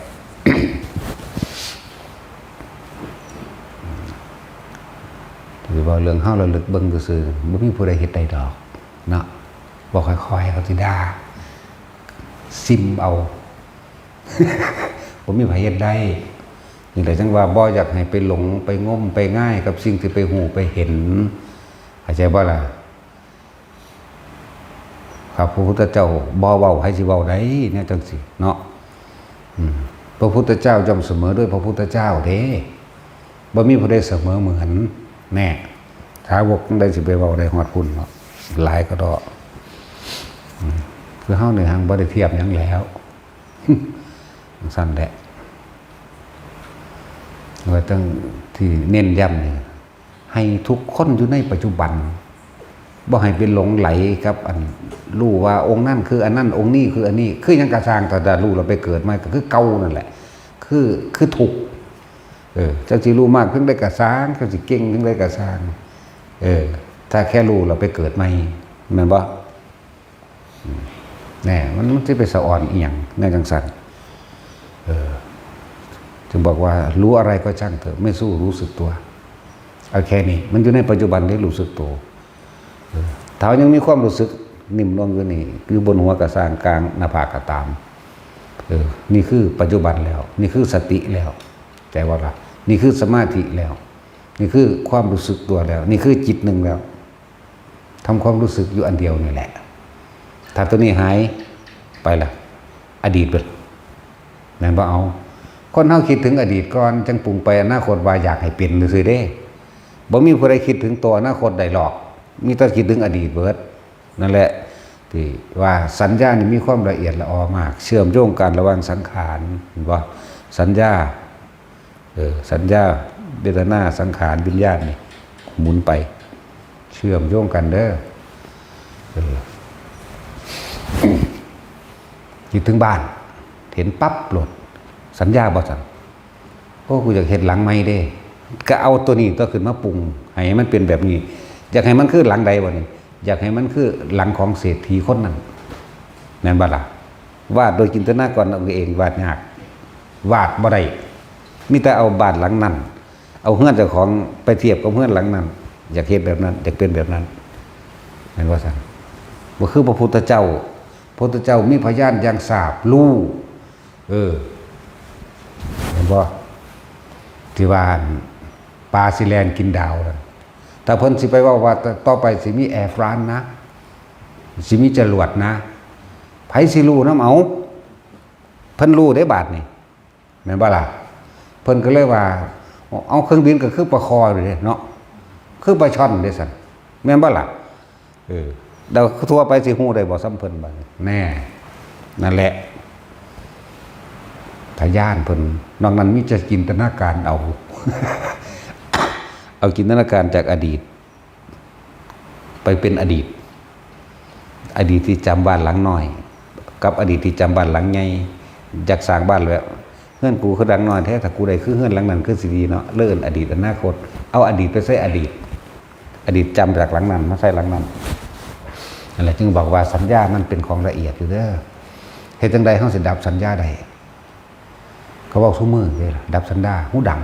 สิเว้าเรื่องเฮาระลึกเบิ่งซื่อๆ บ่มีผู้ใดเฮ็ดได้ดอก เนาะ บ่ค่อยๆ เขาสิด่า ซิมเอา บ่มีไผเฮ็ดได้ นี่แหละจั่งว่าบ่อยากให้ไปหลงไปงมไปง่ายกับสิ่งที่ไปฮู้ไปเห็น เข้าใจบ่ล่ะ? ครับ พระพุทธเจ้าบ่เว้า ไผสิเว้าได้แนวจั่งซี้เนาะ อืม พระพุทธเจ้าย่อมเสมอด้วยพระพุทธเจ้าเด้ บ่มีผู้ใดเสมอเหมือน แน่ สาวกจั่งใดสิไปเว้าได้ฮอดพุ้นเนาะ หลายกะด้อ อืม คือเฮานี่หังบ่ได้เทียบหยังแล้ว จั่งซั้นแหละ ว่าจั่งที่เน้นย้ำนี่ ให้ทุกคนอยู่ในปัจจุบัน บ่ให้ไปหลงไหลกับอัน รู้ว่าองค์นั้นคืออันนั้น องค์นี้คืออันนี้ คือหยังกะซ่าง ถ้าได้รู้แล้วไปเกิดใหม่ก็คือเก่านั่นแหละ คือ คือทุกข์ เออ จักสิรู้มากเพียงใดกะซ่าง จักสิเก่งเพียงใดกะซ่าง เออ ถ้าแค่รู้แล้วไปเกิดใหม่ แม่นบ่? อืม แน่ มัน มันสิไปสะออนอีหยังแนวจั่งซั้น เออ จึงบอกว่ารู้อะไรก็ช่างเถอะ ไม่สู้รู้สึกตัว เอาแค่นี้ มันอยู่ในปัจจุบันที่รู้สึกตัว เออ ถ้ายังมีความรู้สึกนิ่มนวลอยู่นี่ อยู่บนหัวกะซ่าง กลางหน้าผากกะตาม เออ นี่คือปัจจุบันแล้ว นี่คือสติแล้ว ใจว่าล่ะ นี่คือสมาธิแล้ว นี่คือความรู้สึกตัวแล้ว นี่คือจิตหนึ่งแล้ว ทำความรู้สึกอยู่อันเดียวนี่แหละ ถ้าตัวนี้หายไปล่ะ อดีตเบิด แม่นบ่เอา คนเฮาคิดถึงอดีตก่อน จั่งปรุงไปอนาคตว่าอยากให้เป็นซื่อๆเด้ บ่มีผู้ใดคิดถึงต่ออนาคตได้หรอก มีแต่คิดถึงอดีตเบิด นั่นแหละ ที่ว่าสัญญานี่มีความละเอียดละออมาก เชื่อมโยงกันระหว่างสังขาร เห็นบ่? สัญญา เออ สัญญา เวทนา สังขาร วิญญาณนี่ หมุนไป เชื่อมโยงกันเด้อ เออ คิดถึงบ้าน เห็นปั๊บโลด สัญญาบ่ซั่น โอ้ กูอยากเฮ็ดหลังใหม่เด้ ก็เอาตัวนี้ตัวขึ้นมาปรุง ให้มันเป็นแบบนี้ อยากให้มันคือหลังใดบ่นี่ อยากให้มันคือหลังของเศรษฐีคนนั้น แม่นบ่ล่ะ? วาดโดยจินตนาการเอาเอง วาดยาก วาดบ่ได้ มีแต่เอาบ้านหลังนั้น เอาเฮือนเจ้าของไปเทียบกับเฮือนหลังนั้น อยากเฮ็ดแบบนั้น อยากเป็นแบบนั้น แม่นบ่ซั่น? บ่คือพระพุทธเจ้า พระพุทธเจ้ามีพยานอย่างทราบรู้ เออ เห็นบ่? ที่ว่าปลาสิแล่นกินดาวนั่น ถ้าเพิ่นสิไปเว้าว่าต่อไปสิมีแอร์ฟรานซ์นะ สิมีจรวดนะ ไผสิรู้นำเอา เพิ่นรู้เด้บาดนี้ แม่นบ่ล่ะ? เพิ่นก็เลยว่า เอาเครื่องบินก็คือปลาคออยู่เด้เนาะ คือปลาช่อนเด้ซั่น แม่นบ่ล่ะ? เออ แล้วทั่วไปสิฮู้ได้บ่ส่ำเพิ่นบัดนี้ แน่ นั่นแหละ พยานเพิ่น นอกนั้นมีแต่จินตนาการเอา เอาจินตนาการจากอดีต ไปเป็นอดีต อดีตที่จำบ้านหลังน้อย กับอดีตที่จำบ้านหลังใหญ่ อยากสร้างบ้านแล้ว เฮือนกูคือหลังน้อยแท้ ถ้ากูได้คือเฮือนหลังนั้นคือสิดีเนาะ เลิกอดีตอนาคต เอาอดีตไปใส่อดีต อดีตจำจากหลังนั้นมาใส่หลังนั้น นั่นแหละจึงบอกว่าสัญญามันเป็นของละเอียดอยู่เด้อ เฮ็ดจั่งใดเฮาสิดับสัญญาได้ เขาเว้าซุมื้อเด้ล่ะ ดับสัญญา หูดัง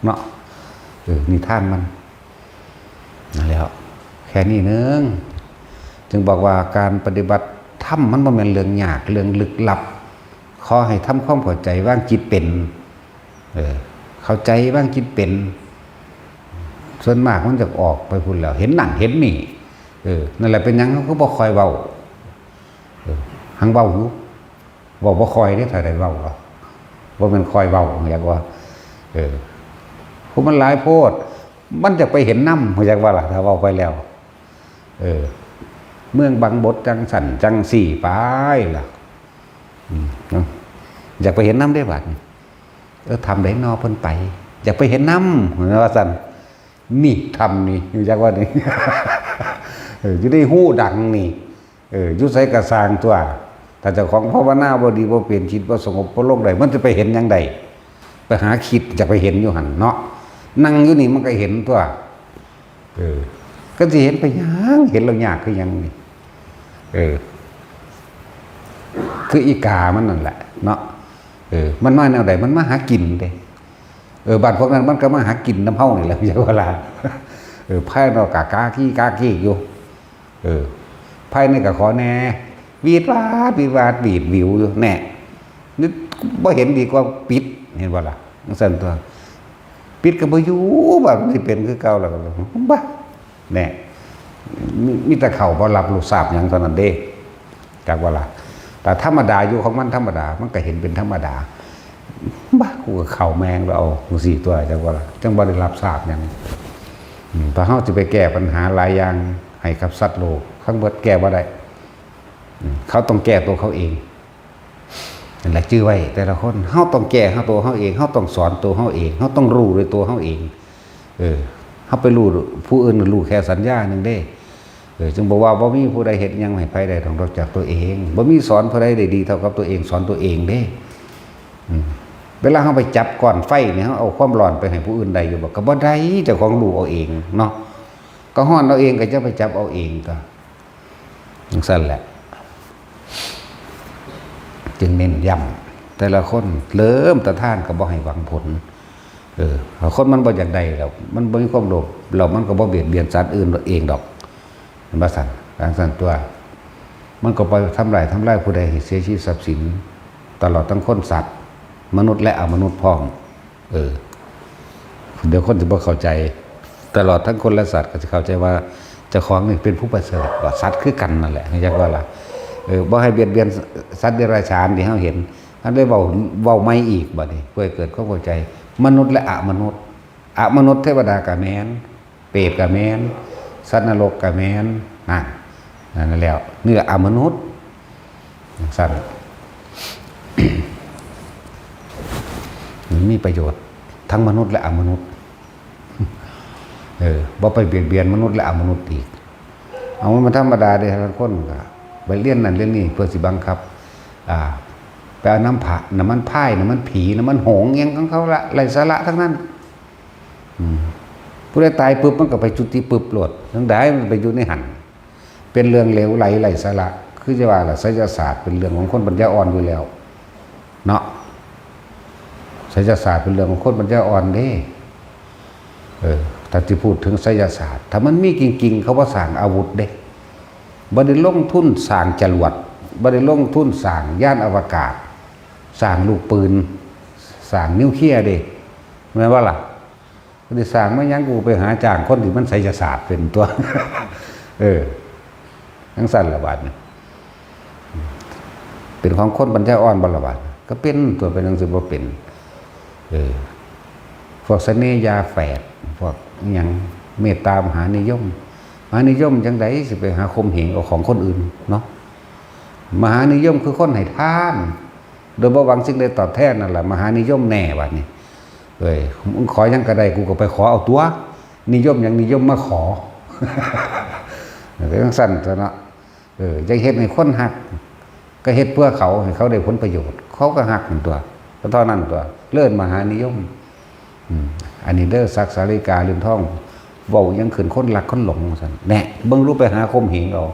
เนาะ เออ นิทานมัน นั่นแหล้ว แค่นี้หนึ่ง จึงบอกว่าการปฏิบัติธรรมมันบ่แม่นเรื่องยาก เรื่องลึกลับ ขอให้ทำความเข้าใจ วางจิตเป็น เออ เข้าใจ วางจิตเป็น ส่วนมากมันจะออกไปพุ้นแล้ว เห็นนั่นเห็นนี่ เออ นั่นแหละเป็นหยังเขาก็บ่ค่อยเว้า เออ หังเว้าอยู่ เว้าบ่ค่อยเด้ ถ้าได้เว้าหรอก บ่แม่นค่อยเว้า อยากว่า เออ ผู้มันหลายโพด มันจะไปเห็นนำ อยากว่าล่ะ ถ้าเว้าไปแล้ว เออ เมืองบังบดจั่งซั่นจั่งซี้ไปล่ะ อืม เนาะ อยากไปเห็นนำเด้บาดนี้ เออ ถ้ำใดน้อเพิ่นไป อยากไปเห็นนำ ว่าซั่น นี่ถ้ำนี่ อยากว่านี่ เออ อยู่ในหูดังนี่ เออ อยู่ไสก็ซ่างตั๊ว ถ้าเจ้าของภาวนาบ่ดี บ่เป็น จิตบ่สงบ บ่ลงได้ มันจะไปเห็นหยังได้ ไปหาคิด จะไปเห็นอยู่หั่นเนาะ นั่งอยู่นี่มันก็เห็นตั๊ว เออ ก็สิเห็นไปหยัง เห็นแล้วยากคือหยังนี่ เออ คืออีกามันนั่นแหละเนาะ เออ มันมาแนวใด มันมาหากินเด้ เออ บ้านพวกนั้นมันก็มาหากินนำเฮานี่แหละ จั่งว่าล่ะ เออ ภายนอกก็กากี้กากี้อยู่ เออ ภายในก็ขอแหน่ วีดวาด วีดวาด วีดวิวอยู่ แน่ นี่บ่เห็นดีกว่าปิด เห็นบ่ล่ะ จั่งซั่นตั๊ว ปิดก็บ่อยู่ บาดมันสิเป็นคือเก่าแล้วก็ บ้า แน่ มี มีแต่เข้าบ่รับรู้ทราบหยังเท่านั้นเด้ จักว่าล่ะ แต่ธรรมดาอยู่ของมันธรรมดา มันก็เห็นเป็นธรรมดา บ้า กูก็เข้าแม่งแล้วเอาจังซี่ตัว จักว่าล่ะ จังบ่ได้รับทราบหยัง อืม ถ้าเฮาสิไปแก้ปัญหาหลายอย่างให้กับสัตว์โลก ทั้งเบิดแก้บ่ได้ อืม เขาต้องแก้ตัวเขาเอง นั่นแหละ จื่อไว้ แต่ละคน เฮาต้องแก้เฮาตัวเฮาเอง เฮาต้องสอนตัวเฮาเอง เฮาต้องรู้ด้วยตัวเฮาเอง เออ เฮาไปรู้ผู้อื่น รู้แค่สัญญาหนึ่งเด้ เออ จึงบอกว่าบ่มีผู้ใดเฮ็ดหยังให้ไผได้ดอก นอกจากตัวเอง บ่มีสอนผู้ใดได้ดีเท่ากับตัวเอง สอนตัวเองเด้ อืม เวลาเฮาไปจับก้อนไฟนี่ เฮาเอาความร้อนไปให้ผู้อื่นได้อยู่บ่ ก็บ่ได้ เจ้าของรู้เอาเองเนาะ ก็ร้อนเอาเอง ก็จะไปจับเอาเองก็ จังซั่นแหละ จึงเน้นย้ำ แต่ละคนเริ่มแต่ทานก็บ่ให้หวังผล เออ ถ้าคนมันบ่อยากได้แล้ว มันบ่มีความโลภ แล้วมันก็บ่เบียดเบียนสัตว์อื่นเองดอก เห็นบ่ซั่น จังซั่นตัว มันก็บ่ทำร้าย ทำลายผู้ใดให้เสียชีวิตทรัพย์สิน ตลอดทั้งคนสัตว์ มนุษย์และอมนุษย์พร้อม เออ เดี๋ยวคนสิบ่เข้าใจ ตลอดทั้งคนและสัตว์ก็สิเข้าใจว่าเจ้าของนี่เป็นผู้ประเสริฐ ว่าสัตว์คือกันนั่นแหละ จักว่าล่ะ เออ บ่ให้เบียดเบียนสัตว์เดรัจฉานที่เฮาเห็น อันได้เว้า เว้าใหม่อีกบัดนี้ เพื่อให้เกิดความเข้าใจ มนุษย์และอมนุษย์ อมนุษย์เทวดาก็แม่น เปรตก็แม่น สัตว์นรกก็แม่น นั่น นั่นแล้ว นี่แหละอมนุษย์ จังซั่น มันมีประโยชน์ทั้งมนุษย์และอมนุษย์ เออ บ่ไปเบียดเบียนมนุษย์และอมนุษย์อีก เอามันธรรมดาเด้ ลางคนก็ไปเรียนนั่นเรียนนี่เพื่อสิบังคับ อ่า ไปเอาน้ำผะ น้ำมันพาย น้ำมันผี น้ำมันหงส์หยังของเขาละ ไร้สาระทั้งนั้น อืม ผู้ใดตายปุ๊บมันก็ไปจุติปุ๊บโลด จั่งใดมันไปอยู่ในหั่น เป็นเรื่องเหลวไหลไร้สาระ คือจะว่าล่ะ ไสยศาสตร์เป็นเรื่องของคนปัญญาอ่อนอยู่แล้ว เนาะ ไสยศาสตร์เป็นเรื่องของคนปัญญาอ่อนเด้ เออ ถ้าสิพูดถึงไสยศาสตร์ ถ้ามันมีจริงๆ เขาบ่สร้างอาวุธเด้ บ่ได้ลงทุนสร้างจรวด บ่ได้ลงทุนสร้างยานอวกาศ สร้างลูกปืน สร้างนิวเคลียร์เด้ แม่นบ่ล่ะ บ่ได้สร้างมาหยัง กูไปหาจ้างคนที่มันไสยศาสตร์เป็นตัว เออ จังซั่นล่ะบาดนี้ เป็นของคนปัญญาอ่อนบ่ล่ะบาด ก็เป็นตัว เป็นจั่งซี้บ่เป็น เออ พวกเสน่ห์ยาแฝด พวกอิหยังเมตตามหานิยม มหานิยมจั่งใดสิไปหาข่มเหงเอาของคนอื่นเนาะ มหานิยมคือคนให้ทาน โดยบ่หวังสิ่งใดตอบแทนนั่นแหละ มหานิยมแน่บัดนี้ เอ้ย มึงขอหยังก็ได้ กูก็ไปขอเอาตัว นิยมหยังนิยมมาขอ เออ จั่งซั่นซะเนาะ เออ อยากเฮ็ดให้คนฮัก ก็เฮ็ดเพื่อเขา ให้เขาได้ผลประโยชน์ เขาก็ฮักนั่นตัว ก็เท่านั้นตัว เลิศมหานิยม อืม อันนี้เด้อ ศักดิ์สาริกา เรือนทอง เว้ายังขึ้นคนรักคนหลงว่าซั่น แน่ เบิ่งรู้ไปหาข่มเหงเอา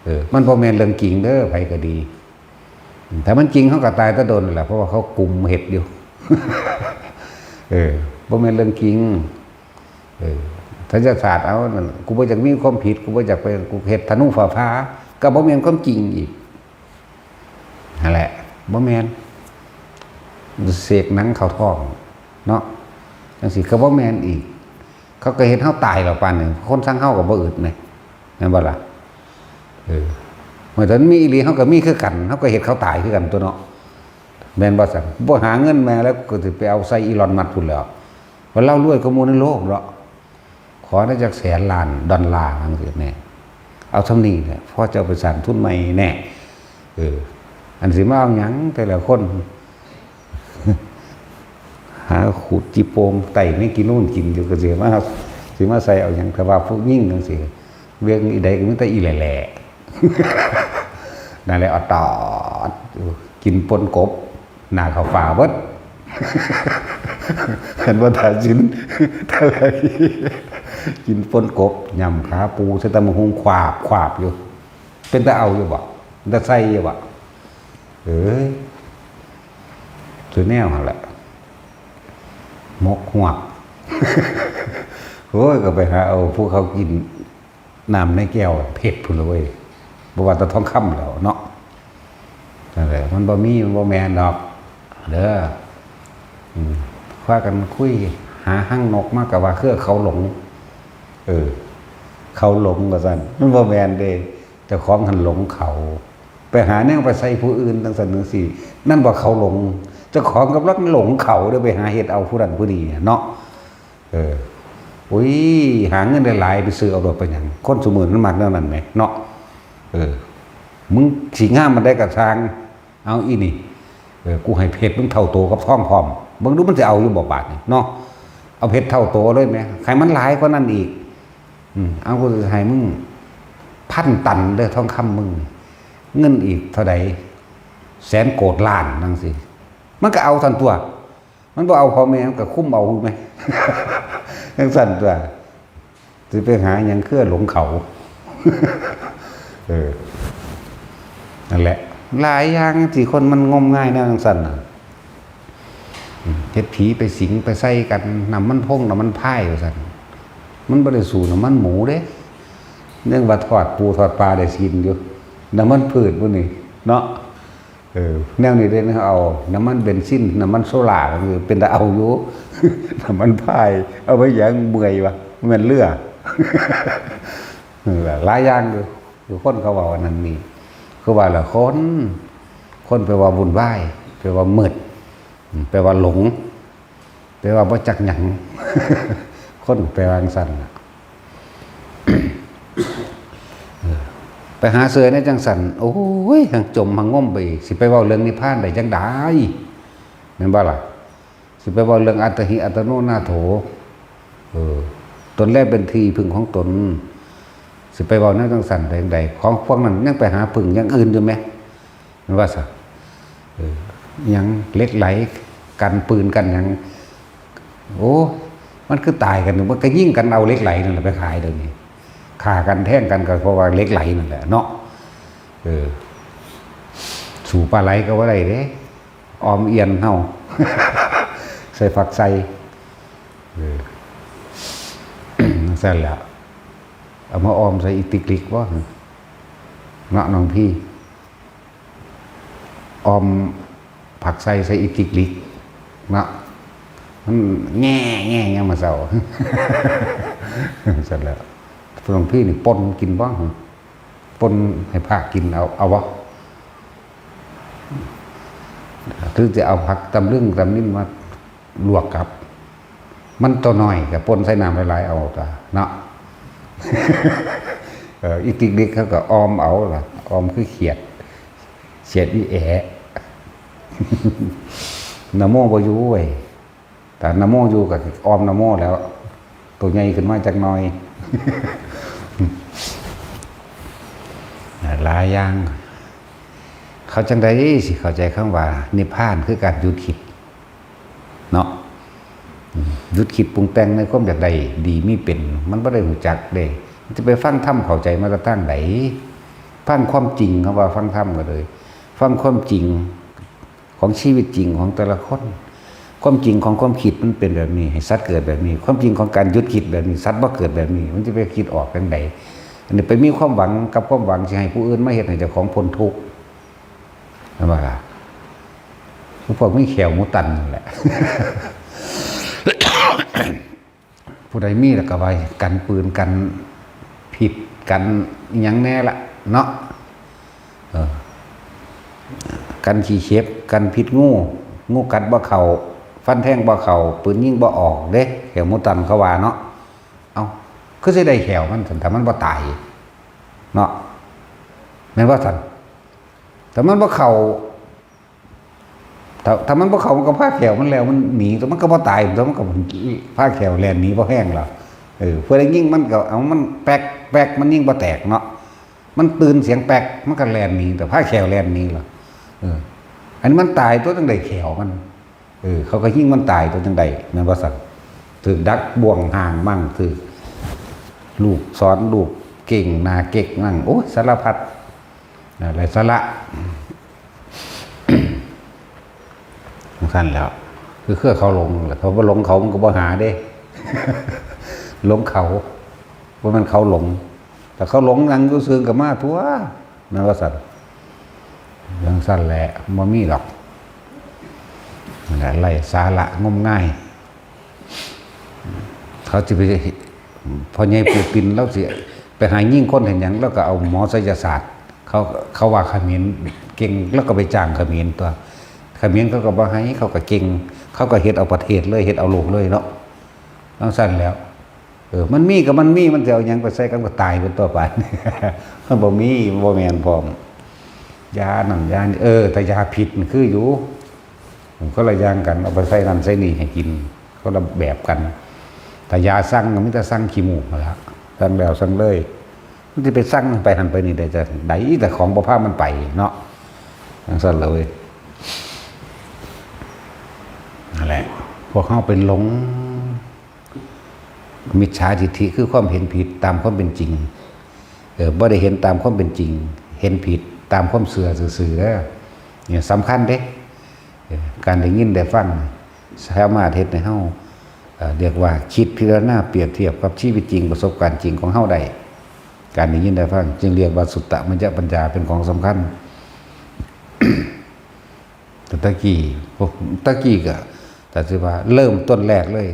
เออ มันบ่แม่นเรื่องจริงเด้อ ไผก็ดี อืม ถ้ามันจริงเขาก็ตายแต่โดนนั่นแหละ เพราะว่าเขากุมเฮ็ดอยู่ เออ บ่แม่นเรื่องจริง เออ ไสยศาสตร์เอานั่น กูบ่อยากมีความผิด กูบ่อยากไป กูเฮ็ดธนูฟ้าผ่า ก็บ่แม่นความจริงอีก นั่นแหละ บ่แม่น เสกหนังเข้าท้อง เนาะ จั่งซี้ก็บ่แม่นอีก เขาก็เฮ็ดเฮาตายแล้วปานนี้ คนซังเฮาก็บ่อึดแหม แม่นบ่ล่ะ เออ เมื่อตอนมีอีหลี เฮาก็มีคือกัน เฮาก็เฮ็ดเขาตายคือกันตัวเนาะ แม่นบ่ซั่น บ่หาเงินแม่แล้ว ก็สิไปเอาใส่อีลอนมัสก์พุ้นแหล้ว ว่าลาวรวยกว่าหมู่ในโลกเนาะ ขอได้จักแสนล้านดอลลาร์จั่งซี้แน่ เอาส่ำนี้แหละ พอจะเอาไปสร้างทุนใหม่แน่ เออ อันสิมาเอาหยังแต่ละคน หาขุดจิโปงไต่แมงกินูนกินอยู่ ก็สิมา สิมาใส่เอาหยัง แต่ว่าพวกยิ่งจั่งซี้ เวียงอีใดก็มีแต่อีแหล่ๆ นั่นแหละ ออดตอด กินป่นกบ หน้าเข้าฟ้าเบิด เห็นบ่ ทาสิน ทาไร กินป่นกบ ยำขาปู ใส่ตำบักหุ่ง ขวาบ ขวาบอยู่ เป็นตาเอาอยู่บ่ เป็นตาใส่อยู่บ่ เอ้ย คือแนวหั่นแหละ หมกฮวก โอ้ย ก็ไปหาเอาผู้เขากิน น้ำในแก้วเพชรพุ้นละเว้ย บ่ว่าแต่ทองคำแล้วเนาะ นั่นแหละ มันบ่มี มันบ่แม่นดอก เด้อ อืม พากันคุย หาหางนกมาก็ว่าคือเขาหลง เออ เขาหลงว่าซั่น มันบ่แม่นเด้ เจ้าของหั้นหลงเขา ไปหาแนวไปใส่ผู้อื่นจั่งซั่นจั่งซี้ นั่นว่าเขาหลง เจ้าของกำลังหลงเขาเด้ ไปหาเฮ็ดเอาผู้นั้นผู้นี้เนาะ เออ อุ้ย หาเงินได้หลายไปซื้อเอารถไปหยัง คนซุมื้อมันมักแนวนั้นแหมเนาะ เออ มึงสิงามปานใดก็ซ่าง เอาอีนี่ เออ กูให้เพชรมึงเท่าโตกับทองพร้อม เบิ่งดูมันสิเอาอยู่บ่บาดนี่เนาะ เอาเพชรเท่าโตเลยแหม ให้มันหลายกว่านั้นอีก อืม เอา กูสิให้มึงพันตันเด้อทองคำมึง เงินอีกเท่าใด แสนโกดล้านจั่งซี้ มันก็เอาซั่นตั๊ว มันบ่เอาพ่อแม่ มันก็คุมเอาแหม จั่งซั่นตั๊ว สิไปหาหยังคือหลงเขา เออ นั่นแหละ หลายอย่างที่คนมันงมงายแนวจั่งซั่นน่ะ อืม เฮ็ดผีไปสิงไปใส่กัน น้ำมันพงน้ำมันพายว่าซั่น มันบ่ได้สู้น้ำมันหมูเด้ ยังว่าทอดปูทอดปลาได้กินอยู่ น้ำมันพืชพวกนี้เนาะ เออ แนวนี้เด้นะ เอาน้ำมันเบนซิน น้ำมันโซล่า เออ เป็นตาเอาอยู่ น้ำมันพาย เอาไว้หยังเมื่อยวะ แม่นเรือ เออ หลายอย่างอยู่ คือคนเขาเว้าอันนั้นนี่ คือว่าละคน คนแปลว่าวุ่นวาย แปลว่ามืด อืม แปลว่าหลง แปลว่าบ่จักหยัง คนแปลว่าจั่งซั่นน่ะ เออ ไปหาเชื่อในจั่งซั่น โอ้ย หังจมหังงมไปอีก สิไปเว้าเรื่องนิพพานได้จั่งใด แม่นบ่ล่ะ สิไปเว้าเรื่องอัตตาหิอัตโนนาโถ เออ ตนแลเป็นที่พึ่งของตน สิไปเว้าแนวจั่งซั่นได้จั่งใด ของพวกนั้นยังไปหาพึ่งอย่างอื่นอยู่แหม แม่นว่าซะ เออ หยังเหล็กไหล กันปืนกันหยัง โอ้ มันคือตายกัน มันก็ยิงกันเอาเหล็กไหลนั่นแหละไปขายเดี๋ยวนี้ ฆ่ากันแทงกันก็เพราะว่าเหล็กไหลนั่นแหละเนาะ เออ สู้ปลาไหลก็บ่ได้เด้ ออมเอียนเฮา ใส่ผักใส่ เออ จั่งซั่นแหละ เอามาออมใส่อีติกลิกบ่ เนาะน้องพี่ ออมผักใส่ใส่อีติกลิก เนาะ มันแง่แง่ยามมื้อเช้า จั่งซั่นแหละ น้องพี่นี่ป่นกินบ่ ป่นให้พระกินเอา เอาบ่ หรือจะเอาผักตำลึงตำนินมาลวกกับ มันตัวน้อยก็ป่นใส่น้ำหลายๆเอาตั๊วเนาะ เออ อีติกลิกเขาก็ออมเอาล่ะ ออมคือเขียด เขียดอีแอะ นะโมบ่อยู่เว้ย ถ้านะโมอยู่ก็ออมนะโมแล้ว ตัวใหญ่ขึ้นมาจักหน่อย หลายอย่าง เขาจั่งใดสิเข้าใจคำว่านิพพานคือการหยุดคิด เนาะ อืม หยุดคิดปรุงแต่งในความอยากได้ดีมีเป็น มันบ่ได้รู้จักเด้ มันจะไปฟังธรรมเข้าใจมาแต่ทางใด ฟังความจริง คำว่าฟังธรรมก็เลย ฟังความจริงของชีวิตจริงของแต่ละคน ความจริงของความคิดมันเป็นแบบนี้ ให้สัตว์เกิดแบบนี้ ความจริงของการหยุดคิดแบบนี้ สัตว์บ่เกิดแบบนี้ มันจะไปคิดออกจั่งใด อันนี้ไปมีความหวังกับความหวังสิให้ผู้อื่นมาเฮ็ดให้เจ้าของพ้นทุกข์ แม่นบ่ล่ะ คือพวกมีแข้วหมูตันนั่นแหละ ผู้ใดมีแล้วก็ไว้กันปืนกันพิษกันอิหยังแน่ละเนาะ เออ กันขี้เข็บ กันพิษงู งูกัดบ่เข้า ฟันแทงบ่เข้า ปืนยิงบ่ออกเด้ แข้วหมูตันเขาว่าเนาะ เอ้า คือสิได้แข้วมันซั่น ถ้ามันบ่ตาย เนาะ แม่นบ่ซั่น ถ้ามันบ่เข้า ถ้า ถ้ามันบ่เข้า มันก็พาแข้วมันแล้ว มันหนี แต่มันก็บ่ตาย แต่มันก็พาแข้วแล่นหนีบ่แพงหรอก เออ เพื่อได้ยิงมันก็เอามันแป๊กแป๊ก มันยิงบ่แตกเนาะ มันตื่นเสียงแป๊ก มันก็แล่นหนี แต่พาแข้วแล่นหนีหรอก เออ อันนี้มันตายตั๊วจั่งใดแข้วมัน เออ เขาก็ยิงมันตายตั๊วจั่งใด แม่นบ่ซั่น ถืกดักบ่วงห้างมั่ง ถืกลูกศรลูกเก่งหน้าเก๊กมั่ง โอ้ย สารพัด นั่นแหละสาระ จั่งซั่นแหล้ว คือคือเขาหลงแหละ เขาบ่หลงเขามันก็บ่หาเด้ หลงเขา บ่แม่นเขาหลง ถ้าเขาหลงนั่งอยู่ซื่อก็มาตั๊ว แม่นว่าซั่น จั่งซั่นแหละ บ่มีดอก นั่นแหละ ไร้สาระงมงาย เขาสิไป พ่อใหญ่ปู่ปิ่น ลาวสิไปหายิงคนเฮ็ดหยัง ลาวก็เอาหมอไสยศาสตร์ เขา เขาว่าเขมรเก่ง ลาวก็ไปจ้างเขมรตั่ว เขมรเขาก็บ่ให้ เขาก็เก่ง เขาก็เฮ็ดเอาประเทศเลย เฮ็ดเอาโลกเลยเนาะ จั่งซั้นแหล้ว เออ มันมีก็มันมี มันสิเอาหยังไปใส่กัน ก็ตายเบิดตั่วไป มันบ่มี มันบ่แม่นพร้อม ยานั่นยานี่ เออ แต่ยาพิษมันคืออยู่ มันคนละอย่างกัน เอาไปใส่นั่นใส่นี่ให้กิน คนละแบบกัน แต่ยาสั่งก็มีแต่สั่งขี้มูกนั่นล่ะ สั่งแล้วสั่งเลย มันสิไปสั่งไปหั่นไปนี่ได้จั่งใด แต่ของบ่พามันไปเนาะ จั่งซั้นล่ะเว้ย นั่นแหละ พวกเฮาเป็นหลง มิจฉาทิฏฐิคือความเห็นผิดตามความเป็นจริง เออ บ่ได้เห็นตามความเป็นจริง เห็นผิดตามความเชื่อซื่อๆเด้อ เนี่ยสำคัญเด้ เออ การได้ยินได้ฟัง สามารถเฮ็ดให้เฮา เอ่อ เรียกว่าคิดพิจารณาเปรียบเทียบกับชีวิตจริง ประสบการณ์จริงของเฮาได้ การได้ยินได้ฟัง จึงเรียกว่าสุตตมัญญปัญญาเป็นของสำคัญ แต่ตะกี้ พวก ตะกี้ก็ แต่สิว่าเริ่มต้นแรกเลย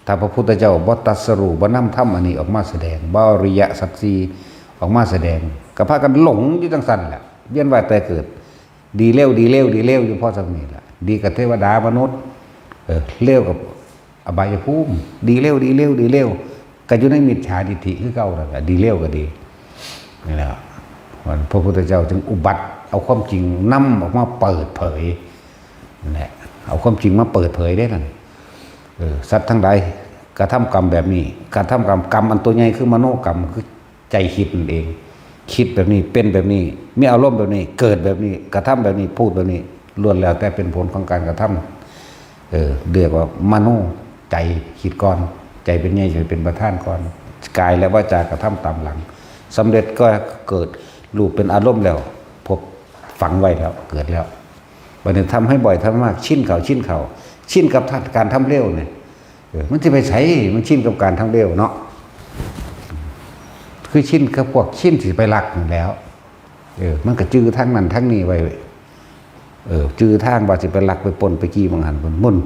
ถ้าพระพุทธเจ้าบ่ตรัสรู้ บ่นำธรรมอันนี้ออกมาแสดง บ่อริยสัจสี่ออกมาแสดง ก็พากันหลงอยู่จั่งซั้นแหละ เวียนว่ายตายเกิด ดีเลว ดีเลว ดีเลวอยู่พอส่ำนี้แหละ ดีกับเทวดามนุษย์ เออ เลวกับอบายภูมิ ดีเลว ดีเลว ดีเลว ก็อยู่ในมิจฉาทิฏฐิคือเก่านั่นแหละ ดีเลวก็ดี นี่แหละ พระพุทธเจ้าจึงอุบัติเอาความจริงนำออกมาเปิดเผย นั่นแหละ เอาความจริงมาเปิดเผยได้นั่น เออ สัตว์ทั้งหลายกระทำกรรมแบบนี้ กระทำกรรม กรรมอันตัวใหญ่คือมโนกรรม คือใจคิดนั่นเอง คิดแบบนี้ เป็นแบบนี้ มีอารมณ์แบบนี้ เกิดแบบนี้ กระทำแบบนี้ พูดแบบนี้ ล้วนแล้วแต่เป็นผลของการกระทำ เออ เรียกว่ามโน ใจคิดก่อน ใจเป็นใหญ่ ใจเป็นประธานก่อน กายและวาจากระทำตามหลัง สำเร็จก็เกิดรูปเป็นอารมณ์แล้ว พบฝังไว้แล้ว เกิดแล้ว บัดนี้ทำให้บ่อย ทำมาก ชินเข้า ชินเข้า ชินกับการทำเร็วเนี่ย เออ มันสิไปไส มันชินกับการทำเร็วเนาะ คือชินกับพวกชินสิไปลักนั่นแหล้ว เออ มันก็จื่อทางนั้นทางนี้ไว้ เออ จื่อทางว่าสิไปลักไปปล้นไปจี้หม่องหั่นหม่องนี่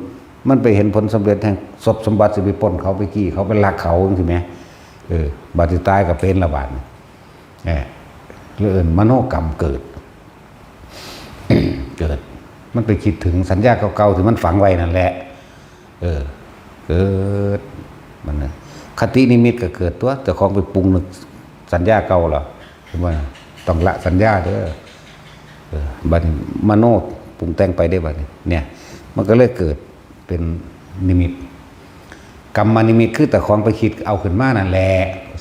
มันไปเห็นผลสำเร็จแห่งทรัพย์สมบัติ สิไปปล้นเขาไปจี้เขาไปลักเขาจั่งซี้แหม เออ บัดสิตายก็เป็นละบาดนี้ เออ เรื่องมโนกรรมเกิด เกิด มันไปคิดถึงสัญญาเก่าๆที่มันฝังไว้นั่นแหละ เออ เกิด มันน่ะ คตินิมิตก็เกิดตัว เจ้าของไปปรุงนึกสัญญาเก่าเหรอ เห็นบ่น่ะ ต้องละสัญญาเด้อ เออ บัดนี้มโนปรุงแต่งไปได้บัดนี้ เนี่ย มันก็เลยเกิดเป็นนิมิต กรรมนิมิตคือเจ้าของไปคิดเอาขึ้นมานั่นแหละ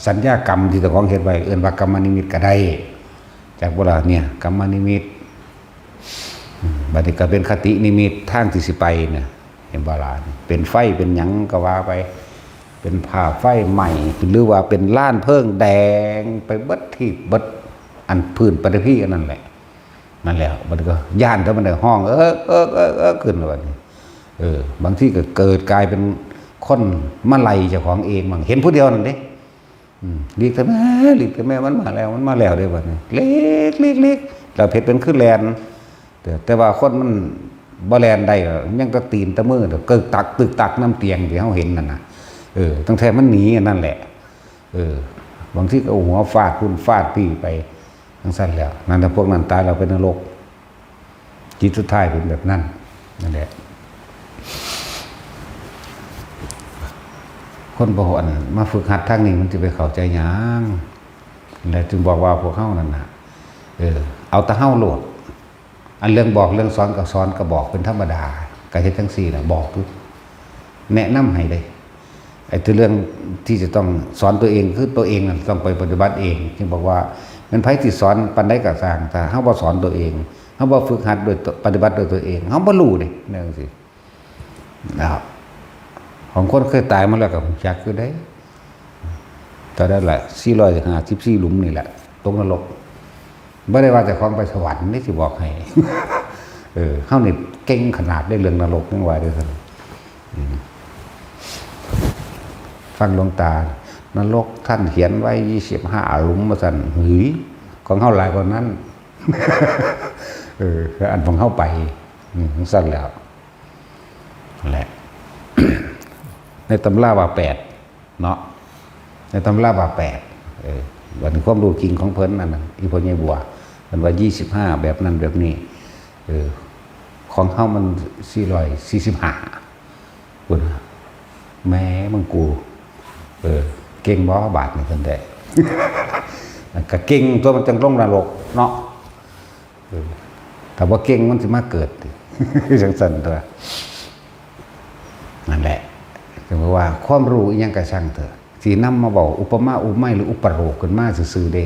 สัญญากรรมที่เจ้าของเฮ็ดไว้ เอิ้นว่ากรรมนิมิตก็ได้ จักบ่ล่ะ เนี่ย กรรมนิมิต อืม บัดนี้ก็เป็นคตินิมิตทางที่สิไปเนี่ย เห็นบ่ล่ะ เป็นไฟเป็นหยังก็ว่าไป เป็นผ้าไฟไหม้ หรือว่าเป็นลานเพลิงแดงไปเบิดทีบเบิด อันพื้นปฐพีอันนั้นแหละ นั่นแหละ บัดนี้ก็ย้าน แต่มันได้ฮ้อง เอิก เอิก เอิก เอิก ขึ้นแล้วบัดนี้ เออ บางทีก็เกิดกลายเป็นคนมาไล่เจ้าของเองบ้าง เห็นผู้เดียวนั่นเด้ อืม หลีกเถอะแม่ หลีกเถอะแม่ มันมาแล้ว มันมาแล้วเด้บัดนี้ หลีก หลีก หลีก แล้วเฮ็ดเป็นคือแล่น แต่ แต่ว่าคนมันบ่แล่นได้หรอก ยังแต่ตีนแต่มือ ตึกตัก ตึกตักนำเตียงที่เฮาเห็นนั่นน่ะ เออ ตั้งแต่มันหนีอันนั้นแหละ เออ บางทีก็เอาหัวฟาดพุ้นฟาดพี้ไป จั่งซั้นแหล้ว นั่นแหละ พวกนั้นตายแล้วไปนรก จิตสุดท้ายเป็นแบบนั้น นั่นแหละ คนบ่อันมาฝึกหัดทางนี้มันสิไปเข้าใจหยัง แล้วจึงบอกว่าพวกเฮานั่นน่ะ เออ เอาแต่เฮาโลด อันเรื่องบอกเรื่องสอนก็สอนก็บอกเป็นธรรมดา ก็เฮ็ดจั่งซี้น่ะ บอกอยู่ แนะนำให้เด้ ไอ้ตัวเรื่องที่จะต้องสอนตัวเอง คือตัวเองน่ะต้องไปปฏิบัติเอง จึงบอกว่าแม่นไผสิสอนปานใดก็ซ่าง ถ้าเฮาบ่สอนตัวเอง เฮาบ่ฝึกหัดด้วยตัว ปฏิบัติด้วยตัวเอง เฮาบ่รู้เด้ แนวจั่งซี้ นะครับ ของคนเคยตายมาแล้วก็ฮู้จักอยู่เด้ เท่านั้นแหละ สี่ร้อยห้าสิบสี่หลุมนี่แหละ ตกนรก บ่ได้ว่าเจ้าของไปสวรรค์นี่สิบอกให้ เออ เฮานี่เก่งขนาดได้เรื่องนรกยังว่าเด้อ อืม ฟังหลวงตา นรกท่านเขียนไว้ยี่สิบห้าหลุม ว่าซั่น หืย ของเฮาหลายกว่านั้น เออ อันของเฮาไป อืม ซั่นแหล้ว นั่นแหละ ในตำราว่าแปด เนาะ ในตำราว่าแปด เออ บัดนี้ความรู้จริงของเพิ่นนั่นน่ะ อีพ่อใหญ่บัว เพิ่นว่ายี่สิบห้า แบบนั้นแบบนี้ เออ ของเฮามันสี่ร้อยสี่สิบห้า พุ้นน่ะ แหม มึงกู เออ เก่งบ่บาดนี่เพิ่นได้ ก็เก่งตัว มันจั่งลงนรกเนาะ เออ ถ้าบ่เก่งมันสิมาเกิดติ จั่งซั่นตัว นั่นแหละ ถึงว่าความรู้อีหยังก็ช่างเถอะ สินำมาเว้าอุปมาอุปไมยหรืออุปโลกน์ขึ้นมาซื่อๆเด้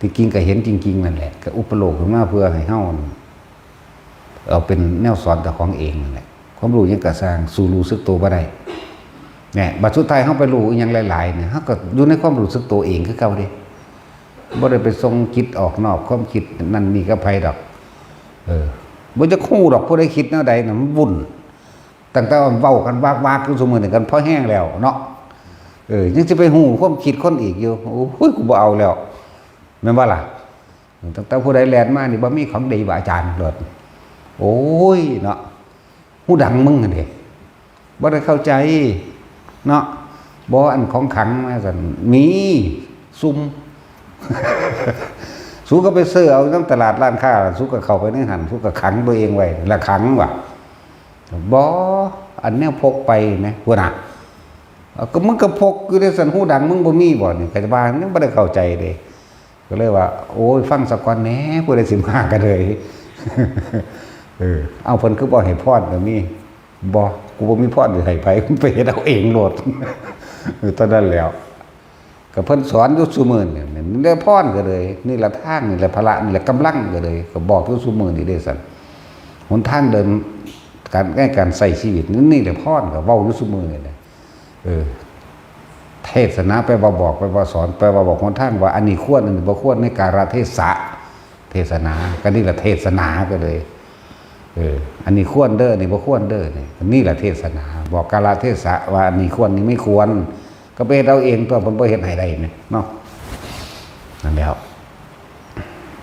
ที่จริงก็เห็นจริงๆนั่นแหละ ก็อุปโลกน์ขึ้นมาเพื่อให้เฮา เอาเป็นแนวสอนเจ้าของเองนั่นแหละ ความรู้หยังก็ซ่าง สู้รู้สึกตัวบ่ได้ เนี่ย บัดสุดท้ายเฮาไปรู้อีหยังหลายๆเนี่ย เฮาก็อยู่ในความรู้สึกตัวเองคือเก่าเด้ บ่ได้ไปส่งจิตออกนอกความคิดนั่นนี่กับไผดอก เออ บ่จักฮู้ดอก ผู้ใดคิดแนวใดน่ะมันวุ่น ตั้งแต่เว้ากันวากๆอยู่ซุมื้อนี้กันพอแฮงแล้วเนาะ เออ ยังสิไปฮู้ความคิดคนอีกอยู่ โอ้ย กูบ่เอาแล้ว แม่นบ่ล่ะ ตั้งแต่ผู้ใดแล่นมานี่บ่มีของดีว่าอาจารย์โลด โอ้ยเนาะ หูดังมึงหั่นเด้ บ่ได้เข้าใจเนาะ บ่อันของขลังมาซั่น มีซุ่ม สูก็ไปซื้อเอานำตลาดร้านค้า สูก็เข้าไปในหั่น สูก็ขังตัวเองไว้ ละขังว่ะ บ่ อันแนวพกไปแหม พุ้นน่ะ เอา ก็มึงก็พกอยู่เด้ซั่น หูดังมึงบ่มีบ่นี่ ก็ว่ายังบ่ได้เข้าใจเด้ ก็เลยว่า โอ้ย ฟังซะก่อนแหน่ ผู้ใดสิมาก็เลย เออ เอา เพิ่นคือบ่ให้พรก็มี บ่ กูบ่มีพรสิให้ไผ มึงไปเฮ็ดเอาเองโลด เออ เท่านั้นแหล้ว ก็เพิ่นสอนอยู่ซุมื้อนี่ นี่แหละพรก็เลย นี่ละทาง นี่แหละพละ นี่แหละกำลังก็เลย ก็บอกอยู่ซุมื้อนี่เด้ซั่น หนทางเดิน การ ในการใช้ชีวิต นี่แหละพร ก็เว้าอยู่ซุมื้อนี่แหละ เออ เทศนาแปลว่าบอก แปลว่าสอน แปลว่าบอกหนทางว่าอันนี้ควร อันนี้บ่ควร ในกาลเทศะ เทศนา ก็นี่แหละเทศนาก็เลย เออ อันนี้ควรเด้อ อันนี้บ่ควรเด้อ นี่ นี่แหละเทศนา บอกกาลเทศะว่าอันนี้ควร นี่ไม่ควร ก็ไปเฮ็ดเอาเองตัว เพิ่นบ่เฮ็ดให้ได้แหมเนาะ นั่นแหล้ว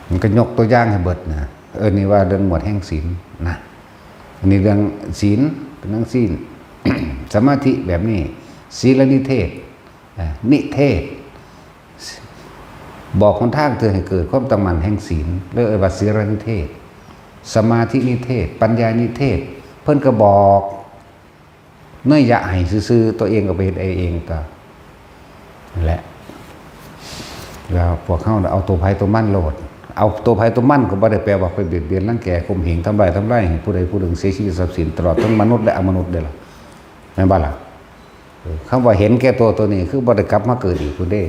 มันก็ยกตัวอย่างให้เบิดนะ เออ นี่ว่าเรื่องหมวดแห่งศีลนะ อันนี้เรื่องศีล เป็นเรื่องศีล สมาธิแบบนี้ ศีลนิเทศ อ่า นิเทศ บอกหนทางเพื่อให้เกิดความตั้งมั่นแห่งศีล เรียกว่าศีลนิเทศ สมาธินิเทศ ปัญญานิเทศ เพิ่นก็บอกนัยยะให้ซื่อๆ ตัวเองก็ไปเฮ็ดเอาเองก็นั่นแหละ แล้วพวกเฮาน่ะเอาตัวไผตัวมันโลด เอาตัวไผตัวมันก็บ่ได้แปลว่าไปเบียดเบียนรังแกข่มเหงทำลายทำลายให้ผู้ใดผู้หนึ่งเสียชีวิตทรัพย์สิน ตลอดทั้งมนุษย์และอมนุษย์เด้อล่ะ แม่นบ่ล่ะ เออ คำว่าเห็นแก่ตัวตัวนี้คือบ่ได้กลับมาเกิดอีกพุ้นเด้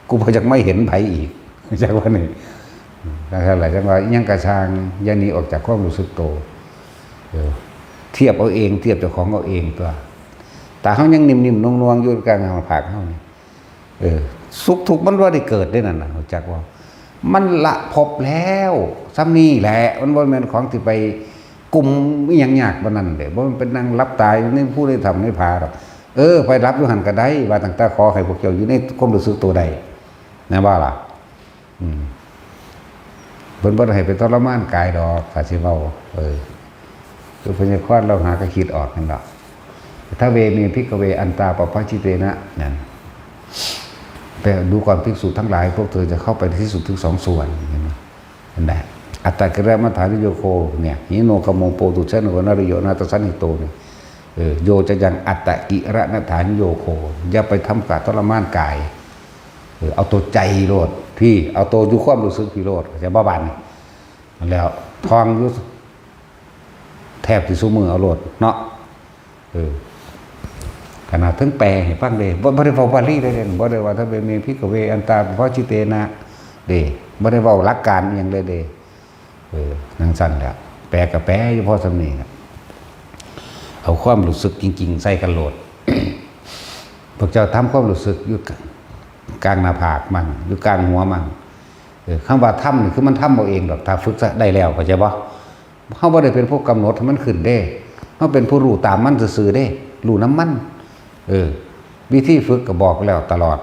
กูบ่อยากมาเห็นไผอีก จักว่านี่ นั่นแหละ จังว่าอิหยังกะซ่าง อย่าหนีออกจากความรู้สึกโต เออ เทียบเอาเอง เทียบเจ้าของเอาเองตัว แต่เฮายังนิ่มๆ นวลๆ อยู่กลางหน้าผากเฮานี่ เออ สุขทุกข์มันบ่ได้เกิดเด้นั่นน่ะ รู้จักบ่ มันละภพแล้ว ส่ำนี้แหละ มันบ่แม่นของที่ไปกุมอิหยังยากปานนั้นเด้ บ่แม่นไปนั่งหลับตาอยู่ในภูในถ้ำในผาดอก เออ ไปหลับอยู่หั่นก็ได้ ว่าตั้งแต่ขอให้พวกเจ้าอยู่ในความรู้สึกตัวได้ นะว่าล่ะ อืม เพิ่นบ่ได้ให้ไปทรมานกายดอก ถ้าสิเว้า เออ คือพญาควานเราหาก็คิดออกนั่นดอก ทะเวเม ภิกขเว อันตา ปะพะชิเตนะ นั่น แต่ดูก่อนภิกษุทั้งหลาย พวกเธอจะเข้าไปในที่สุดถึงสองส่วน เห็นไหม นั่นแหละ อัตตกิลมัฏฐานุโยโค เนี่ย หิโนกมโม โปตุชชโน นริโย นาตสันหิโต เนี่ย เออ โยจะยังอัตตกิลมัฏฐานุโยโค อย่าไปทำกะทรมานกาย เออ เอาตัวใจโลด พี่ เอาตัวอยู่ความรู้สึกพี่โลด เข้าใจบ่บาดนี่ แล้วท่องอยู่ แทบสิซุมื้อเอาโลดเนาะ เออ ขนาดเทิงแปลให้ฟังเด้ บ่ บ่ได้เว้าบาลีเด้ บ่ได้ว่า ทะเวเม ภิกขเว อันตา ปะพะชิเตนะ เด้ บ่ได้เว้าหลักการอิหยังเลยเด้ เออ จั่งซั่นแหละ แปลก็แปลอยู่พอส่ำนี้ล่ะ เอาความรู้สึกจริงๆ ใส่กันโลด พวกเจ้าทำความรู้สึกอยู่กลางหน้าผากมั่ง อยู่กลางหัวมั่ง เออ คำว่าทำนี่คือมันทำเอาเองดอก ถ้าฝึกซะได้แล้ว เข้าใจบ่ เฮาบ่ได้เป็นผู้กำหนดให้มันขึ้นเด้ เฮาเป็นผู้รู้ตามมันซื่อๆเด้ รู้นำมัน เออ วิธีฝึกก็บอกแล้วตลอด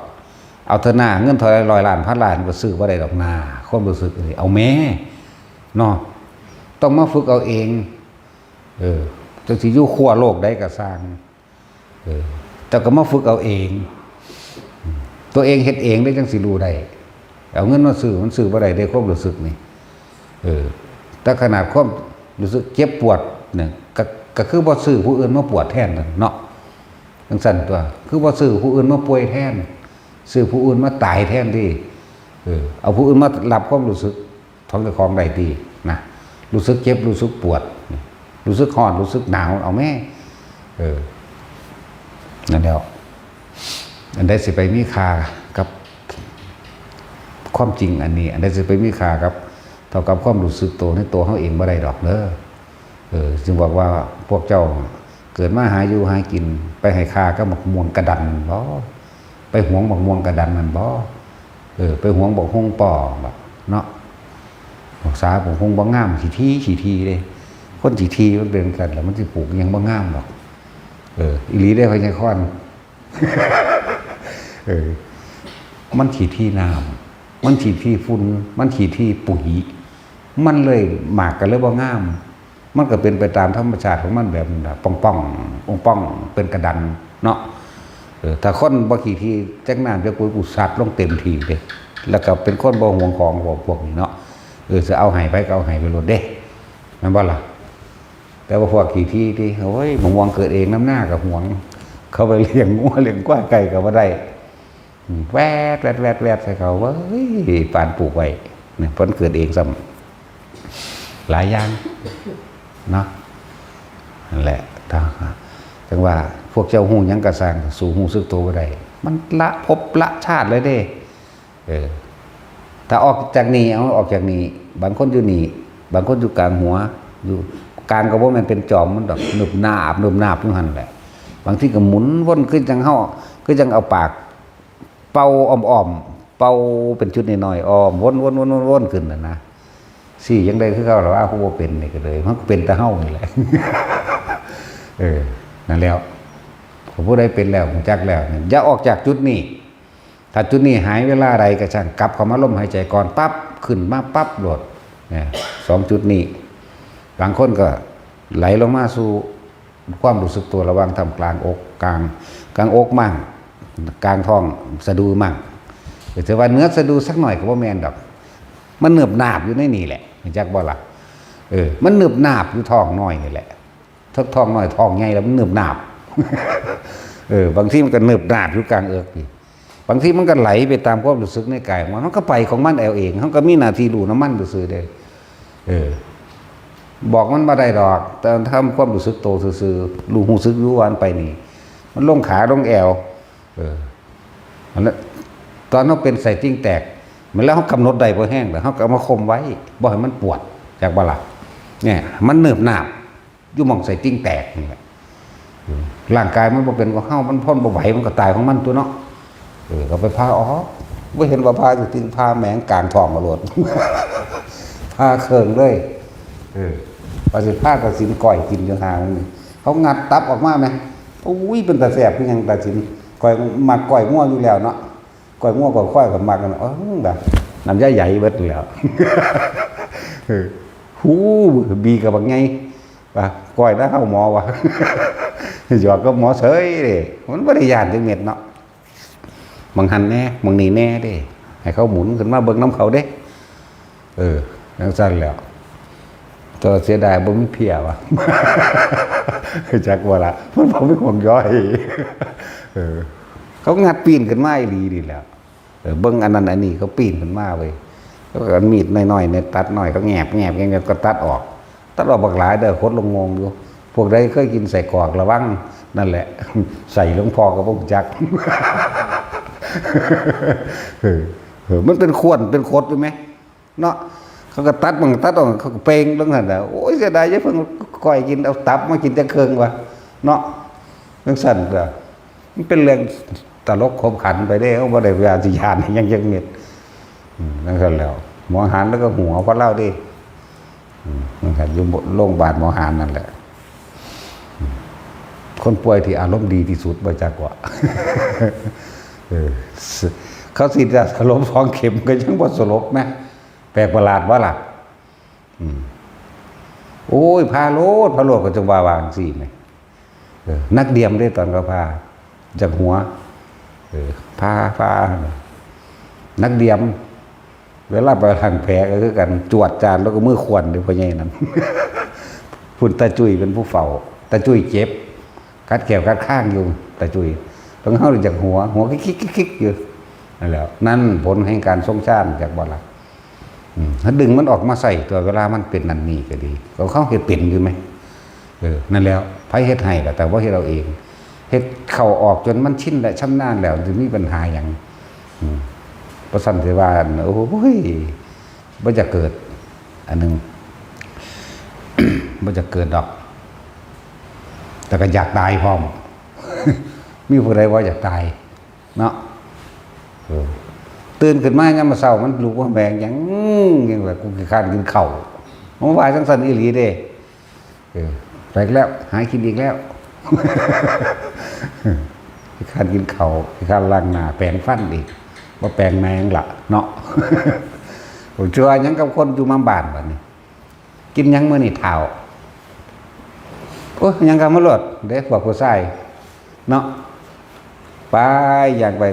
เอาเถอะหน้า เงินเท่าใดร้อยล้านพันล้านก็ซื้อบ่ได้ดอกหน้า ความรู้สึกนี่ เอาแหม เนาะ ต้องมาฝึกเอาเอง เออ จักสิอยู่ขั้วโลกใดก็ซ่าง เออ แต่ก็มาฝึกเอาเอง ตัวเองเฮ็ดเองได้จังสิรู้ได้ เอาเงินมาซื้อมันซื้อบ่ได้เด้ ความรู้สึกนี่ เออ แต่ขนาดความรู้สึกเจ็บปวดเนี่ย ก็ ก็คือบ่ซื้อผู้อื่นมาปวดแทนนั่นเนาะ จังซั่นตัว คือบ่ซื้อผู้อื่นมาป่วยแทน ซื้อผู้อื่นมาตายแทนที่ เออ เอาผู้อื่นมารับความรู้สึกของเจ้าของได้ที่นะ รู้สึกเจ็บ รู้สึกปวด รู้สึกร้อน รู้สึกหนาว เอาแม่ เออ นั่นแหล้ว อันใดสิไปมีค่ากับความจริงอันนี้ อันใดสิไปมีค่ากับ เท่ากับความรู้สึกตัวในตัวเฮาเองบ่ได้ดอกเด้อ เออ จึงบอกว่าพวกเจ้าเกิดมาหาอยู่หากิน ไปให้ค่ากับบักม่วงกระดันบ่ ไปหวงบักม่วงกระดันนั่นบ่ เออ ไปหวงบักฮงปอบ่ เนาะ ภาษาบักฮงบ่งาม ขี้ถี่ ขี้ถี่เด้ คนขี้ถี่มันเป็นจั่งซั่นแหละ มันสิปลูกอิหยังบ่งามดอก เออ อีหลีเด้ พญาคอน เออ มันขี้ถี่น้ำ มันขี้ถี่ฝุ่น มันขี้ถี่ปุ๋ย มันเลยหมากก็เลยบ่งาม มันก็เป็นไปตามธรรมชาติของมันแบบนั้นล่ะ ป่องๆ ป่องๆ เป็นกระดันเนาะ เออ ถ้าคนบ่ขี้ถี่จักน้ำจักปุ๋ย กูสัดลงเต็มที่เลย แล้วก็เป็นคนบ่หวงของพวก พวกนี้เนาะ เออ จะเอาให้ไผก็เอาให้ไปโลดเด้ แม่นบ่ล่ะ แต่ว่าพวกขี้ถี่ติ โอ้ย บักม่วงเกิดเองนำนาก็หวง เขาไปเลี้ยงงัวเลี้ยงควายไก่ก็บ่ได้ อืม แวด แวด แวด แวดใส่เขา เว้ย ปานปลูกไว้ เนี่ย เพิ่นเกิดเองซ้ำ หลายอย่าง เนาะ นั่นแหละ ถ้า จั่งว่า พวกเจ้าฮู้หยังก็ซ่าง สู้ฮู้สึกตัวบ่ได้ มันละภพละชาติเลยเด้ เออ ถ้าออกจากนี่ เอาออกจากนี่ บางคนอยู่นี่ บางคนอยู่กลางหัว อยู่กลางก็บ่แม่นเป็นจอมมันดอก นึบนาบ นึบนาบอยู่หั่นแหละ บางทีก็หมุนวน คือจั่งเฮา คือจั่งเอาปากเป่าอ้อมๆ เป่าเป็นจุดน้อยๆ อ้อม วนๆๆๆ ขึ้นน่ะนะ ซี้จั่งใดคือเก่าล่ะว่า ผู้บ่เป็นนี่ก็เลย มันก็เป็นแต่เฮานี่แหละ เออ นั่นแหล้ว ผู้ใดเป็นแล้ว รู้จักแล้ว อย่าออกจากจุดนี้ ถ้าจุดนี้หายเวลาใดก็ช่าง กลับเข้ามาลมหายใจก่อนปั๊บ ขึ้นมาปั๊บโลด เนี่ย สองจุดนี้ บางคนก็ไหลลงมาสู่ความรู้สึกตัวระหว่างท่ามกลางอก กลาง กลางอกมั่ง กลางท้องสะดือมั่ง แต่ว่าเหนือสะดือสักหน่อยก็บ่แม่นดอก มันเนิบนาบอยู่ในนี่แหละ รู้จักบ่ล่ะ เออ มันเนิบนาบอยู่ท้องน้อยนี่แหละ ทั้งท้องน้อยท้องใหญ่แล้วมันเนิบนาบ เออ บางทีมันก็เนิบนาบอยู่กลางเอิกนี่ บางทีมันก็ไหลไปตามความรู้สึกในกายของมัน มันก็ไปของมันเอง เฮาก็มีหน้าที่รู้นำมันซื่อๆเด้ เออ บอกมันบ่ได้ดอก แต่ทำความรู้สึกโตซื่อๆ รู้ รู้สึกอยู่ว่ามันไปนี่ มันลงขาลงแอว เออ อันนั้น ตอนเฮาเป็นไส้ติ่งแตก แม่นแล้วเฮากำหนดได้บ่แฮง แล้วเฮาก็เอามาข่มไว้ บ่ให้มันปวด จักบ่ล่ะ เนี่ย มันเนิบนาบ อยู่หม่องไส้ติ่งแตกนี่แหละ ร่างกายมันบ่เป็นของเฮา มันทนบ่ไหว มันก็ตายของมันตั๊วเนาะ เออ ก็ไปผ่าออก บ่เห็นว่าผ่าอยู่ติ่ง ผ่าแหมงกลางท้องเอาโลด ผ่าเคิ่งเลย เออ ว่าสิผ่าตัดสินก้อยกินอยู่ห่างนี่ เขางัดตับออกมาแหม อุ้ย เป็นตาแซ่บคือหยังตัดสิน ก้อยมักก้อยงัวอยู่แล้วเนาะ ก้อยงัวก้อยควายก็มักกัน เออ แบบ น้ำยาใหญ่เบิดแล้ว เออ หู บีกับบักไง ว่าก้อยนะเฮาหมอวะ หยอกกับหมอเฉยเด้ มันบ่ได้ย้านจักเม็ดเนาะ บางหันแหน่ บางนี่แหน่เด้ ให้เขาหมุนขึ้นมาเบิ่งนำเขาเด้ เออ จั่งซั่นแหล้ว แต่ว่าเสียดายบ่มีเพียวะ จักว่าล่ะ มันบ่มีห่วงยอย เออ เขางัดปีนขึ้นมาอีหลีนี่แหละ เออ เบิ่งอันนั้นอันนี้เขาปีนขึ้นมาเว้ย แล้วก็มีดน้อยๆเนี่ยตัดน้อย เขาแงบแงบแงบก็ตัดออก ตัดออกบักหลายเด้อ ขดลงงงอยู่ พวกใดเคยกินไส้กรอกระวัง นั่นแหละ ไส้หลวงพ่อก็บ่รู้จัก เออ เออ มันเป็นขวนเป็นขดอยู่ไหม เนาะ เขาก็ตัดมันตัดออก เขาก็เปงลงหั่นน่ะ โอ้ย เสียดาย อย่าเพิ่งก้อยกิน เอาตับมากินแต่เคิ่งวะ เนาะ จั่งซั่นก็ มันเป็นเรื่องตลกขบขันไปเด้ เฮาบ่ได้ว่าสิย้านหยังจักเม็ด อืม จั่งซั่นแหล้ว หมอหานแล้วก็หัวพอเล่าเด้ อืม นั่นครับ อยู่โรงพยาบาลหมอหานนั่นแหละ อืม คนป่วยที่อารมณ์ดีที่สุด บ่จักว่า เออ เขาฉีดยาสลบสองเข็มก็ยังบ่สลบนะ แปลกประหลาดบ่ล่ะ อืม โอ้ย ผ่าโลด ผ่าโลด ก็จั่งว่าว่าจั่งซี้แหม เออ นักเรียนเด้ ตอนเขาผ่า จากหัว เออ พา พา นักเดียม เวลาไปล้างแผลก็คือกัน จวดจานแล้วก็มือขวนเลย พ่อใหญ่นั่น พุ่นตาจุ้ยเป็นผู้เฝ้า ตาจุ้ยเจ็บ กัดแข้วกัดคางอยู่ ตาจุ้ย ต้องเฮาจากหัว หัวคิกคิกคิกคิกอยู่ นั่นแหละ นั่นผลแห่งการทรงฌานจากบ่ละ อืม ถ้าดึงมันออกมาใส่ตัวเวลามันเป็นนั่นนี่ก็ดี ก็เขาเฮ็ดเป็นอยู่ไหม เออ นั่นแล้ว ไผเฮ็ดให้ล่ะ แต่ว่าเฮ็ดเอาเอง เฮ็ดเข้าออกจนมันชินและชำนาญแล้ว จะมีปัญหาหยัง อืม เพราะสั่นสิว่า โอ้ย บ่จะเกิด อันหนึ่ง บ่จะเกิดดอก แต่ก็อยากตายพร้อม มีผู้ใดว่าอยากตาย เนาะ เออ ตื่นขึ้นมายามมื้อเช้า มันลุกมาแบงหยัง ยังว่า "กูขี้คร้านกินข้าว" มันว่าจังซั่นอีหลีเด้ เออ ไปอีกแล้ว หากินอีกแล้ว ขี้คร้านกินข้าว ขี้คร้านล้างหน้า แปรงฟันอีก บ่แปรงแม่งละเนาะ ผมเชื่อหยังกับคนอยู่มาบ้านบัดนี้ กินหยังมื้อนี้เฒ่า โอ้ย หยังก็มาโลดเด้ พวกผู้ชายเนาะ ไป อยากไป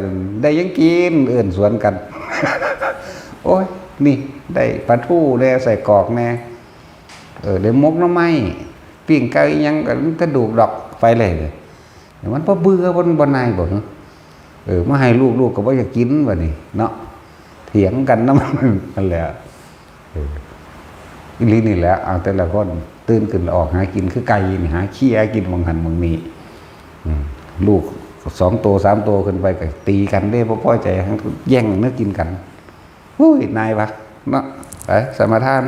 ได้หยังกิน เอิ้นสวนกัน โอ้ย นี่ ได้ปลาทูแหน่ ไส้กรอกแหน่ เออ ได้หมกหน่อไม้ ปิ้งไก่ อิหยังก็มีแต่ดูกดอก ไปเลย มันบ่เบื่อ มันบ่นายบ่ เออ มาให้ลูก ลูกก็บ่อยากกินบัดนี้เนาะ เถียงกันนำ นั่นแหละ เออ อีหลีนี่แหละ เอาแต่ละคนตื่นขึ้นแล้วออกหากินคือไก่นี่ หาเคี่ยกินหม่องหั่นหม่องนี้ อืม ลูกสองโตสามโตขึ้นไปก็ตีกันเด้ บ่พอใจ แย่งแนวกินกัน อุ้ย นายวะ เนาะ ไป สมาทาน